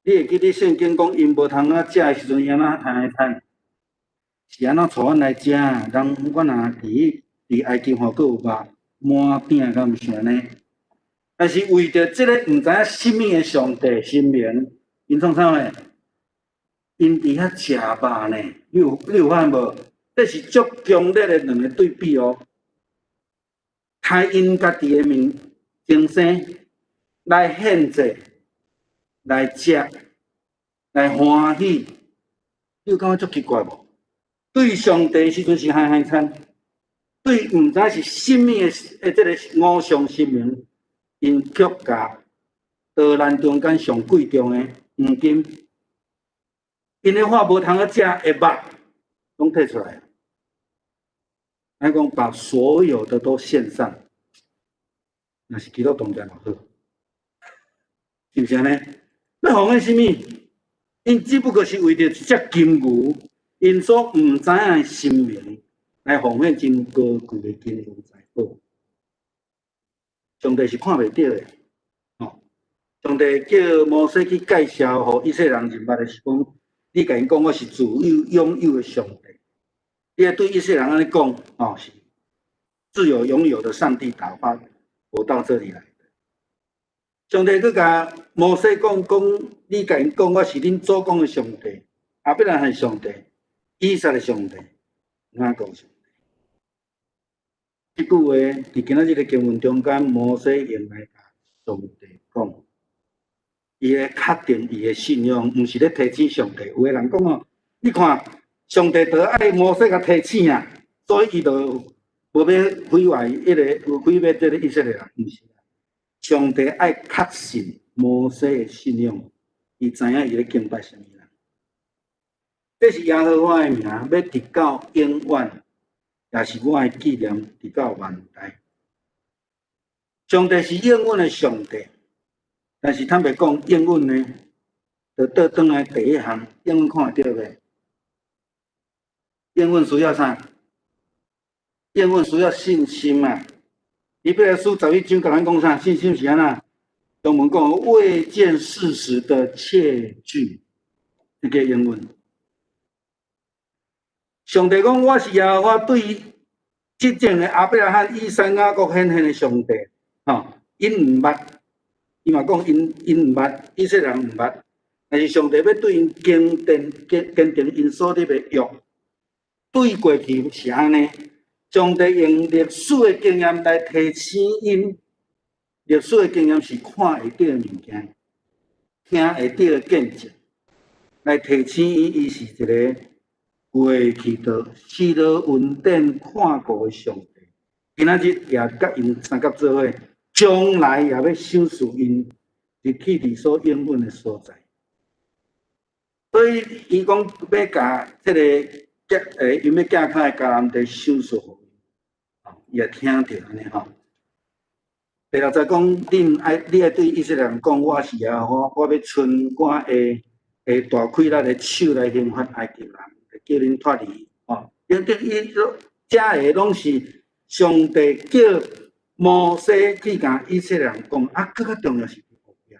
你會記得聖經講，𪜶無通好食的時陣，伊按怎通來是按怎帶阮來食？人阮若佇埃及吼，閣有肉滿餅，敢毋是按呢？但是為著這個毋知影啥物的上帝神明，𪜶創啥物？𪜶佇遐食肉呢？你有發現無？這是足強烈的兩个對比哦。刣𪜶家己的面親生來獻祭，來食，來歡喜，你有感覺足奇怪無？對上帝時陣是嗨嗨餐，對毋知是啥物的這个偶像神明，𪜶卻共刀郎中間上貴重的黃金，𪜶的話無通好食的肉，攏提出來。咱講把所有的都獻上，若是基督徒才嘛好，是毋是按呢？欲奉獻啥物？𪜶只不過是為著一隻金牛，𪜶所毋知影的神明來奉獻真高貴的金銀財寶。上帝是看袂著的，吼！上帝叫摩西去介紹予以色列人認捌的是講，你共𪜶講我是自有永有的上帝。你愛對以色列人按呢講，哦，是自有永有的上帝打發我到這裡來。上帝閣共摩西講講，你共𪜶講我是恁祖公的上帝，亞伯拉罕上帝，以撒的上帝，雅各上帝。這句話佇今仔日的經文中間，摩西用來共上帝講，伊咧確定伊的信仰，毋是咧提醒上帝。有的人講哦，你看上帝著愛摩西共提醒啊，所以伊就無欲毀壞彼個毀滅這个以色列人，毋是。上帝愛確信摩西的信仰，伊知影伊咧敬拜啥物人。這是耶和華的名，欲直到永遠，也是我的紀念，直到萬代。上帝是應允的上帝，但是坦白講，應允呢，就倒轉來第一項，應允看會著袂？應允需要啥？應允需要信心啊！希伯來書11章共咱講啥？信心是按怎？中文講未見事實的確據，這個英文。上帝講我是耶和華對執政的亞伯拉罕、以撒、雅各顯現的上帝，吼，𪜶毋捌，伊嘛講𪜶毋捌，以色列人毋捌，但是上帝欲對𪜶堅定堅堅定𪜶所立的約，對過去是按呢。上帝用歷史的經驗來提醒𪜶，歷史的經驗是看會著的物件，聽會著的見證，來提醒𪜶，伊是一个過去的施羅恩典看顧的上帝。今仔日也佮𪜶相佮做伙，將來也欲賞賜𪜶入去佇所應允的所在。所以伊講欲共這个𪜶欲寄較的迦南地賞賜予𪜶，伊也聽著按呢吼。第六節講，你愛對以色列人講，我是耶和華，我欲伸我的大氣力的手來刑罰埃及人，叫恁脫離。吼，等等，伊遮个攏是上帝叫摩西去共以色列人講，啊，閣較重要是後壁。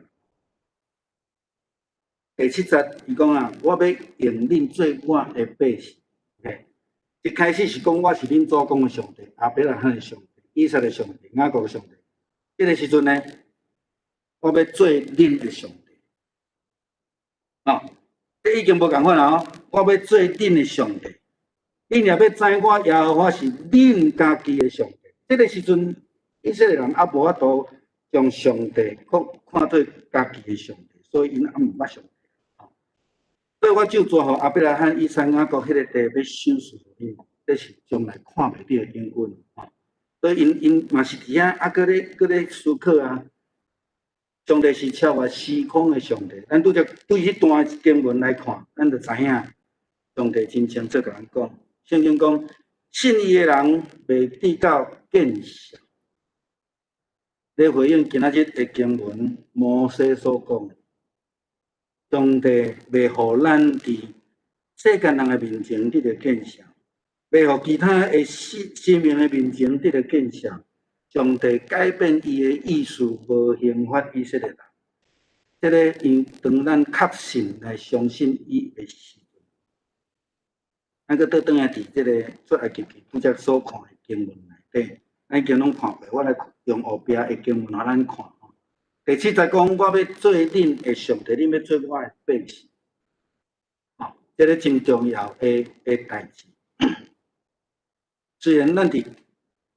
第七節，伊講啊，我欲用恁做我的百姓。一開始是講我是恁祖公的上帝，亞伯拉罕的上帝，以撒的上帝，雅各的上帝。這个時陣呢，我欲做恁的上帝。哦，這已經無仝款啦哦，我欲做恁的上帝，恁若欲知我耶和華是恁家己的上帝。這个時陣，以色列人猶無法度將上帝看看做家己的上帝，所以𪜶猶毋捌上帝。所以我咒詛予亞伯拉罕、以撒、雅各彼个地欲賞賜予恁，這是將來看袂著的應允。所以𪜶𪜶嘛是佇遐啊，閣咧思考啊。上帝是超越時空的上帝，咱拄則對彼段經文來看，咱就知影上帝真清楚共咱講。聖經講，信伊的人袂致到見笑。咧回應今仔日的經文，摩西所講，上帝袂予咱佇世間人的面前得著見笑，袂予其他的生命的面前得著見笑。上帝改變伊的意思，無刑罰以色列人。這个因當咱確信來相信伊的時陣，咱閣倒轉來佇這个出埃及記拄則所看的經文內底，咱已經攏看過，我來用後壁的經文予咱看。第七節講，我欲做恁的上帝，恁欲做我的百姓。哦，這个真重要的代誌。雖然咱佇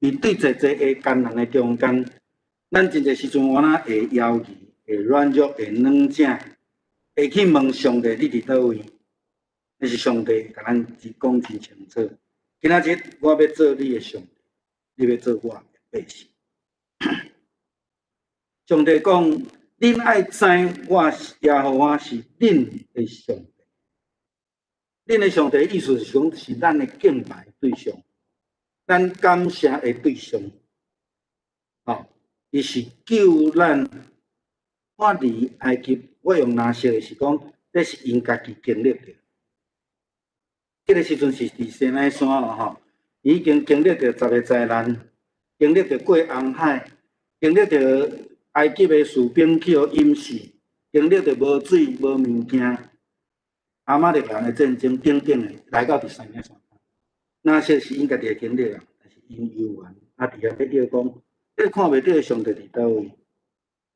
面對濟濟的艱難的中間，咱真濟時陣我若會猶豫、會軟弱、會軟正，會去問上帝你佇佗位？但是上帝共咱只講真清楚。今仔日我欲做你的上帝，你欲做我的百姓。上帝講，恁愛知我耶和華是恁的上帝。恁的上帝意思是講是咱的敬拜對象。咱感謝的對象，哦，伊是救咱脫離埃及。我用藍色的是講，這是𪜶家己經歷著。這个時陣是佇西奈山哦，吼，已經經歷著十个災難，經歷著過紅海，經歷著埃及的士兵去予淹死，經歷著無水、無物件，亞瑪力人的戰爭等等的，來到佇西奈山。那些是𪜶家己的經歷啊，但是𪜶猶原啊，佇遐欲叫講，彼個看袂著的上帝佇佗位？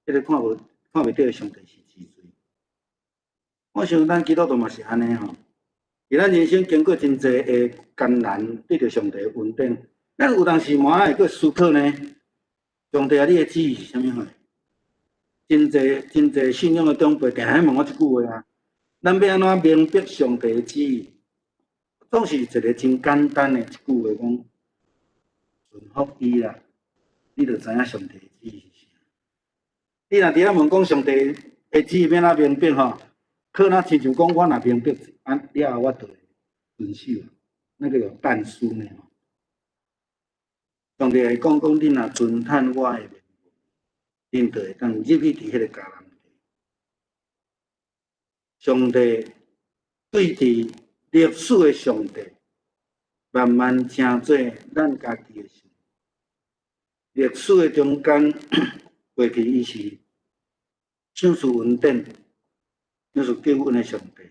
彼個看袂著的上帝是治罪。我想咱基督徒嘛是按呢吼，佇咱人生經過真濟的艱難，得著上帝的恩典，咱有當時嘛愛閣思考呢。上帝啊，你的旨意是啥物貨？真濟真濟信仰的長輩定定問我這句話啊。咱欲按怎明白上帝的旨意？總是一個真簡單的一句話講，順服伊啦，你就知影上帝的旨意是啥。你若佇遐問講上帝的旨意欲按怎明白吼？可能親像講我若明白，啊了後我就會遵守，那個有但書呢。上帝會講講，恁若遵趁我的命，恁就會當入去佇彼個迦南地。上帝對佇歷史的上帝，慢慢成做咱家己的上帝。歷史的中間，過去伊是賞賜恩典、賞賜救恩的上帝，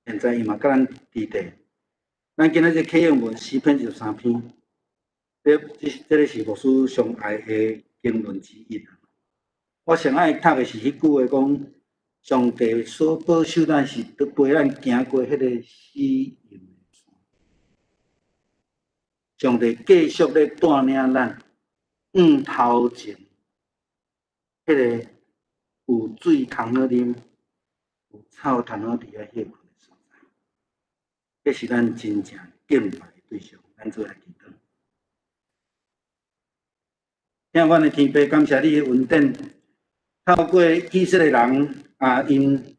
現在伊嘛佮咱佇地。咱今仔日啟應文詩篇23篇。這個是牧師上愛的經綸之一。我上愛讀的是彼句話講，上帝所保守咱是陪咱行過彼個死蔭的山。上帝繼續咧帶領咱往頭前，彼個有水通好啉，有草通好佇遐歇睏的所在。這是咱真正敬拜的對象，咱做來祈禱。聽阮的天父，感謝你的恩典，透過以色列人啊，𪜶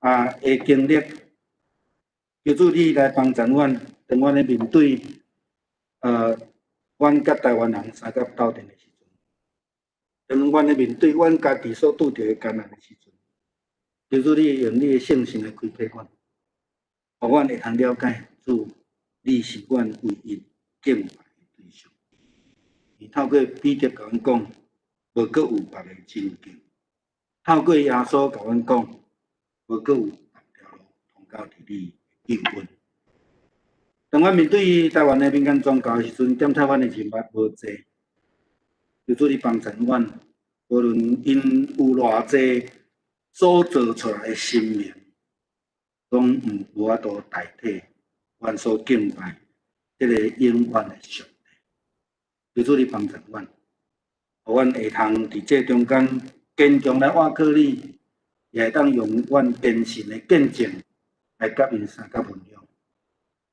啊的經歷，求主你來幫助阮，當阮咧面對阮佮台灣人相佮鬥陣的時陣，當阮咧面對阮家己所拄著的艱難的時陣，求主你用你的聖神來開啟阮，予阮會通了解，主，你是阮唯一敬拜的對象。伊透過彼得共阮講，無閣有別个真經；透過耶穌共阮講，無閣有別條路通到佇你的救恩。當阮面對台灣的民間宗教的時陣，檢查阮的人脈無濟，求主你幫助阮，無論𪜶有偌濟所做出來的神明，攏毋無法度代替阮所敬拜這个永遠的上帝。求主你幫助阮，予阮會通佇這中間堅強來倚靠你，也會當用阮虔誠的見證來佮𪜶相佮分享。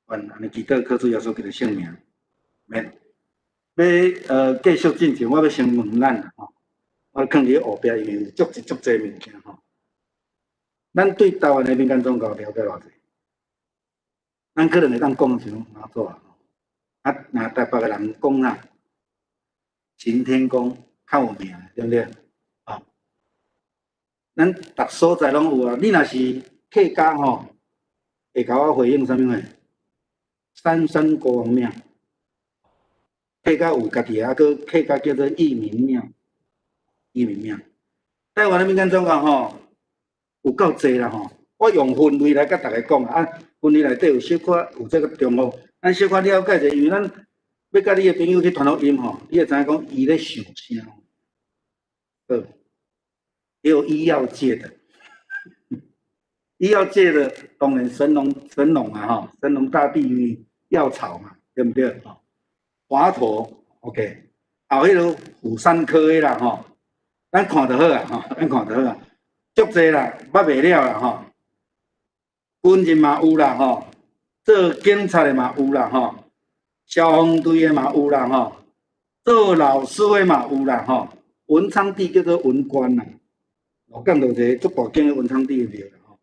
阮按呢祈禱，靠主耶穌基督聖名，免。欲繼續進前，我欲先問咱吼，我囥佇後壁，因為有足濟足濟物件吼。咱對台灣的民間宗教了解偌濟？咱可能會當講像媽祖啊，啊，若台北的人講啊，行天宮較有名，對毋對？吼，咱逐所在攏有啊。你若是客家吼，會共我回應啥物話？三山國王廟，客家有家己的，啊，閣客家叫做義民廟，義民廟。台灣的民間宗教吼，有夠濟啦吼。我用分類來佮大家講啊，分類內底有小可有這個重複，咱小可了解者，因為咱欲佮你的朋友去傳福音吼，你會知影講伊咧想啥。好，也有醫藥界的，醫藥界的當然神農神農啊吼，神農大帝因藥草嘛，對毋對？吼，華佗，OK，後彼个婦產科的啦吼，咱看就好啊吼，咱看就好啊，足濟啦，捌袂了啦吼。軍人嘛有啦吼，做警察的嘛有啦吼，消防隊的嘛有啦吼，做老師的嘛有啦吼。文昌帝叫做文官啦，鹿港就有一個足大間的文昌帝的廟啦吼。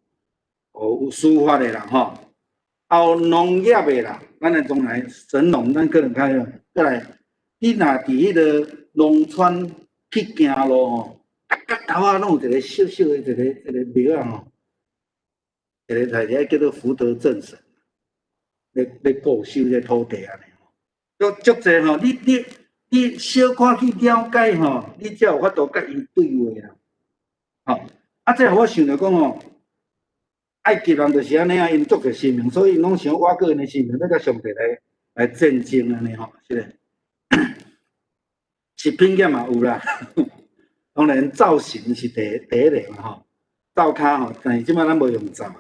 哦，有司法的啦吼，還有農業的啦，咱來從來神農，咱可能較閣來，你若佇彼个農村去行路吼，逐角頭仔攏有一個小小的一個廟仔吼。一个在遐叫做福德正神，咧顧守這土地按呢吼，足足濟吼，你你小可去了解吼，你才有法度佮𪜶對話啦。吼，啊，這予我想著講吼，埃及人就是按呢啊，𪜶足濟神明，所以𪜶攏想倚靠𪜶的神明，欲佮上帝來戰爭按呢吼，是咧。食品業嘛有啦，當然灶神是第一个嘛吼，灶跤吼，但是這擺咱無用灶啊，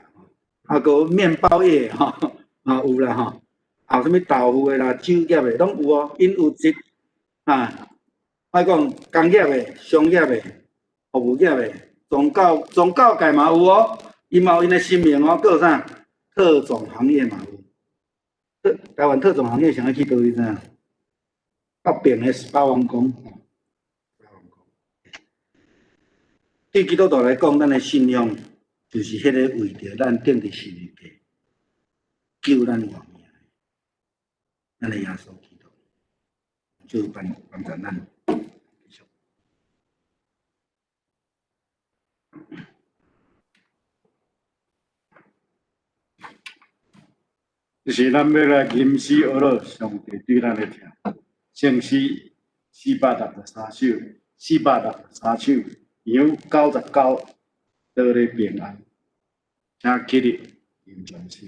啊，閣麵包業吼，嘛有啦吼，啊，啥物豆腐的啦、酒業的攏有哦，𪜶有一啊，莫講工業的、商業的、服務業的、宗教界嘛有哦，伊嘛有𪜶的神明哦，閣有啥？特種行業嘛有，台灣特種行業啥愛去佗位知影？北邊的十八王宮。對基督徒來講，咱的信仰就是彼个為著咱釘佇十字架救咱活命的，咱的耶穌基督，就幫助咱。繼續。就是咱欲來吟詩學樂上帝對咱的疼。聖詩463首，463首，羊99，倒咧平安，請起立，吟全詩。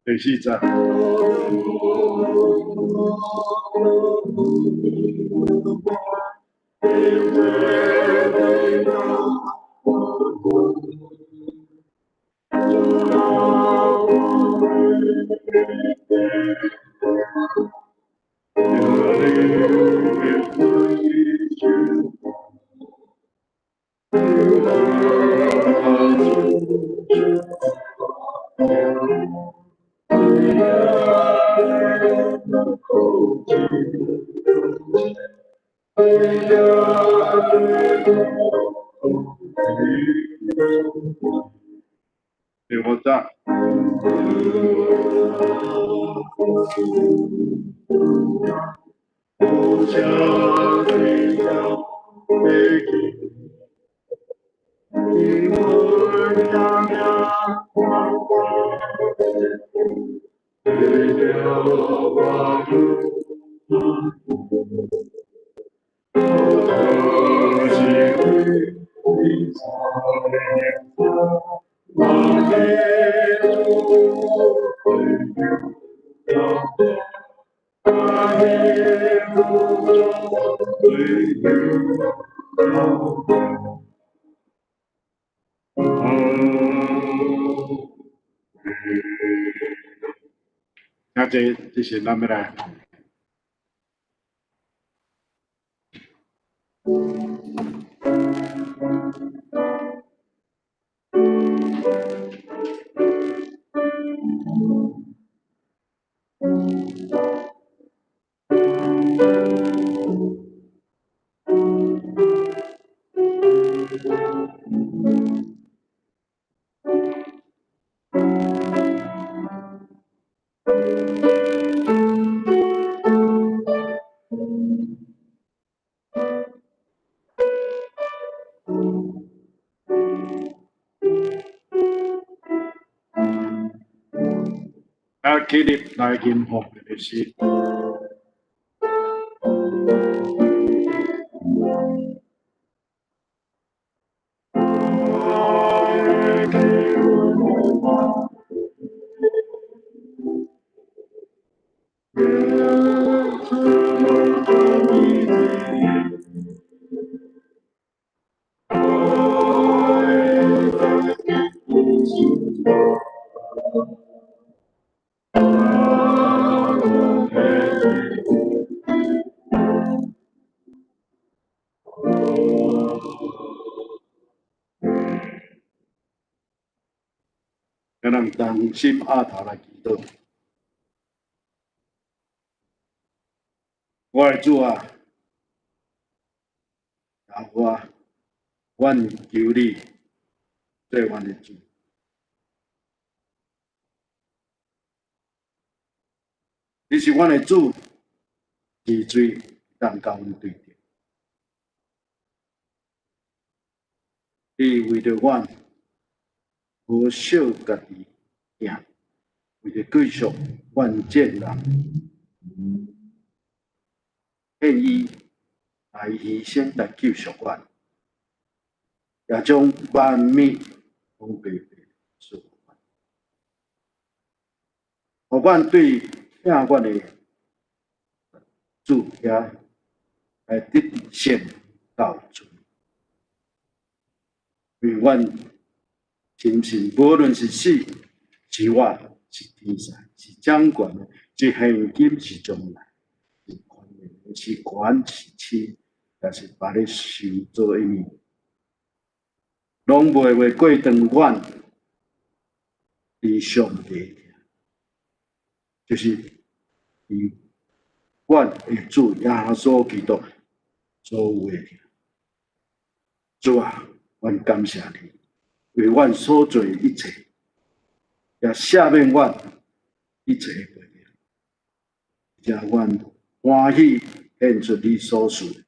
第四節。第五節。啊，这是咱欲来。啊，起立来吟诵的诗。咱同心阿头来祈祷。我的主啊，耶和华，阮求你做阮的主。你是阮的主，治罪当共阮对著。你为著阮，无惜家己疼，为著救赎阮众人，献伊来牺牲来救赎阮，也将万物拢白白赐予阮。予阮对疼阮的主遐来得胜到尽，因为阮深信，无论是死是活，是天使，是掌权的，是现今，是将来，是权势，是权是势，抑是别个受造的物，拢袂袂过断阮伫上帝，就是伫阮的主耶稣基督所有的。主啊，阮感谢你，为阮所做的一切，也赦免阮一切的过错，而且阮欢喜献出你所赐的，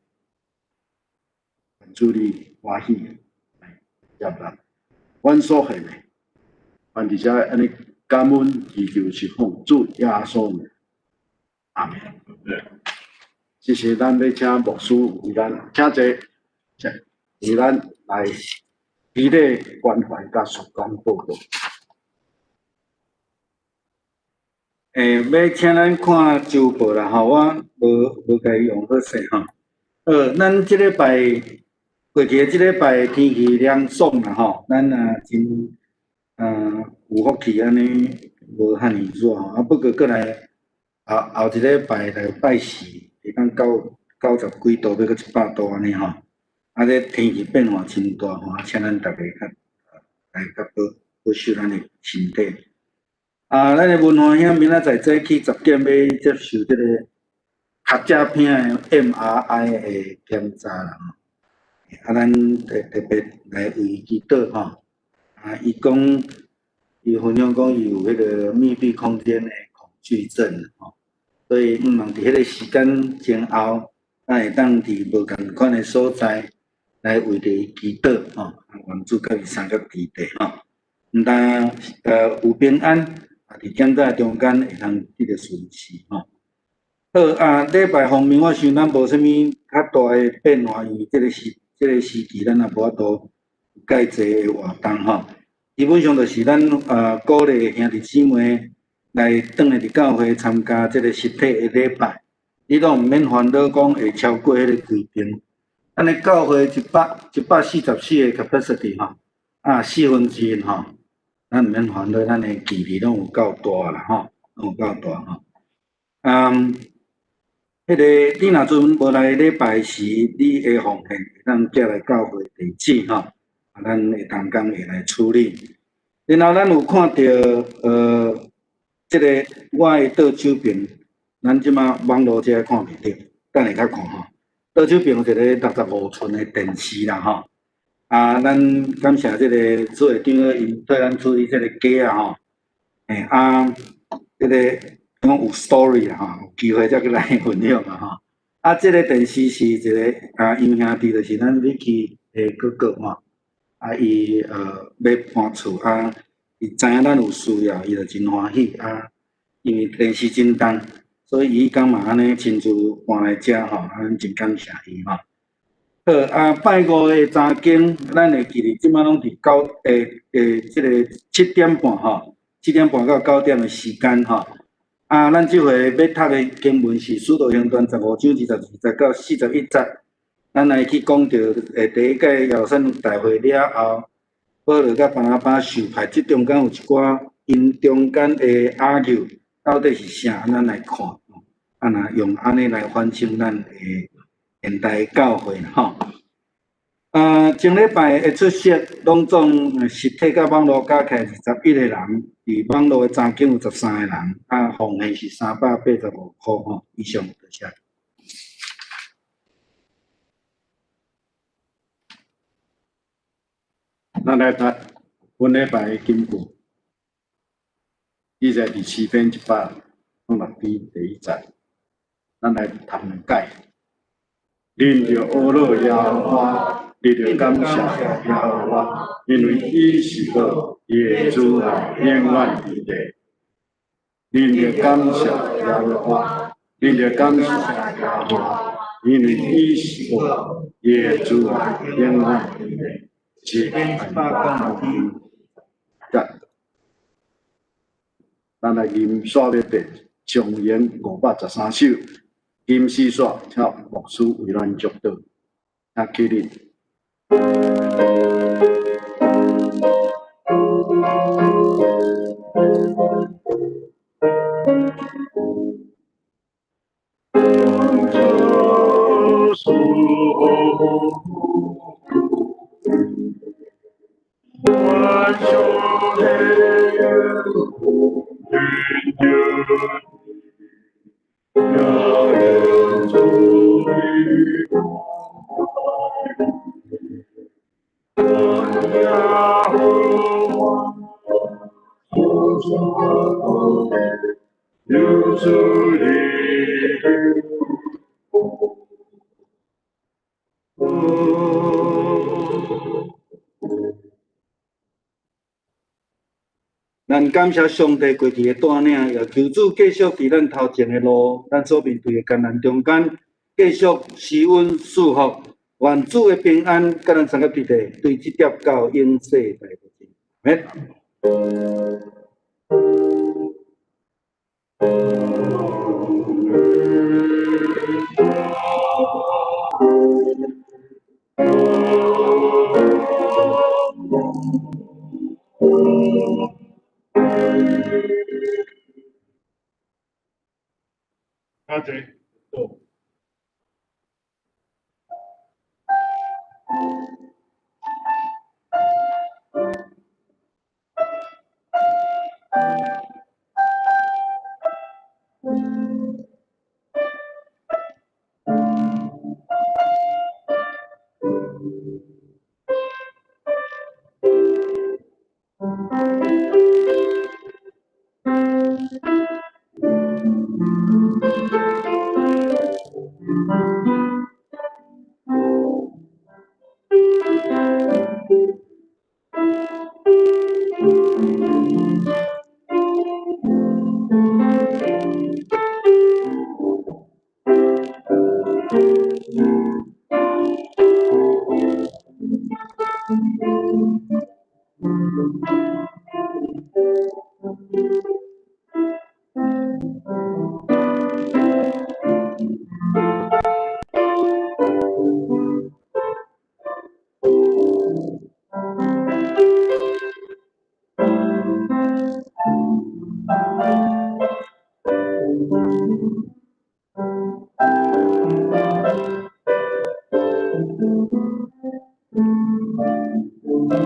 愿主你欢喜来接纳阮所献的，阮伫遮按呢感恩祈求是奉主耶稣名，阿们。谢谢，咱欲请牧师为咱请坐，为咱来起礼关怀佮事工报告。欲请咱看周报啦吼，我无共伊用好势吼。咱這禮拜過去的這禮拜天氣涼爽啦吼，咱也真有福氣按呢無遐爾熱吼。啊，不過閣來後後一禮拜禮拜四會當九九十幾度，欲閣100度按呢吼。啊，這天氣變化真大吼，啊，請咱逐家較來較保保守咱的身體。啊，咱的文華兄明仔載早起10點欲接受這個尻脊骿的 MRI 的檢查啦吼。啊，咱特特別來為伊祈禱吼。啊，伊講，伊分享講伊有彼個密閉空間的恐懼症吼，所以毋望佇彼個時間前後，咱會當佇無仝款的所在來為著伊祈禱吼，啊，願主佮伊相佮佇地吼，毋但有平安，啊，佇檢查中間會通得著順遂吼。好啊，禮拜方面，我想咱無啥物較大的變化，因為這個時期咱也無法度有蓋濟的活動吼。基本上就是咱鼓勵兄弟姊妹來轉來佇教會參加這个實體的禮拜，你攏毋免煩惱講會超過彼个規定。咱的教會144个 capacity 吼，啊四分之一吼，咱毋免煩惱，咱的距離攏有夠大啦吼，攏有夠大吼。嗯，彼个你若陣無來禮拜時，你的奉獻會當寄來教會地址吼，啊，咱會同工會來處理。然後咱有看著，這个我的倒手邊，咱這馬網路這看袂著，等下較看吼。倒手邊有一个65寸的電視啦吼，啊，咱感謝這个朱會長𪜶替咱處理這个機仔吼，啊，這个講有 story 啦吼，有機會才閣來分享啊吼。啊，這个電視是一个啊，楊兄弟，就是咱 Vicky 的哥哥吼，啊，伊欲搬厝啊，伊知影咱有需要，伊就真歡喜啊，因為電視真重。所以伊彼工嘛按呢親自搬來遮吼，啊，咱真感謝伊吼。好啊，拜五的查經，咱會記得這馬攏佇九這个7點半吼，7點半到9點的時間吼。啊，咱這回欲讀的經文是《使徒行傳》15章22節到41節。咱來去講著第一屆耶路撒冷大會了後，保羅佮巴拿巴受派，這中間有一寡𪜶中間的 argue，到底是啥？咱來看，啊，若用按呢來反省咱的現代教會吼。啊，前禮拜的出席，攏總實體佮網路加起來21個人，佇網路的查經有13個人，啊，奉獻是385箍吼，以上多謝。咱來讀本禮拜的經文，記載佇詩篇106篇第一節，咱來讀兩解。恁著呵咾耶和華，你著感謝耶和華，因為伊是好，伊的慈愛永遠佇咧。恁著感謝耶和華，恁著感謝耶和華，因為伊是好，伊的慈愛永遠佇咧。詩篇106篇節，咱來吟煞欲爬長詠513首，金絲煞，請牧師為咱祝禱，請起立。咱感謝上帝過去的帶領，也求主繼續佇咱頭前的路，咱所面對的艱難中間，繼續施恩賜福，願主的平安佮咱三個佇咧，對這粒到永世代無盡。阿們。阿姐，到。好，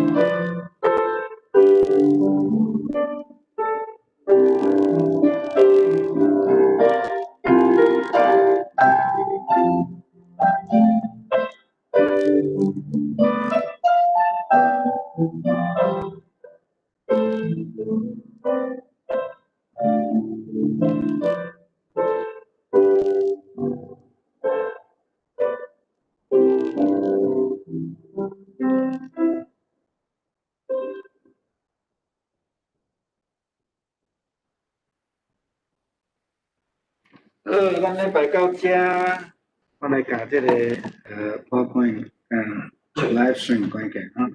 咱禮拜到遮，我來共這个PowerPoint live stream 關起啊。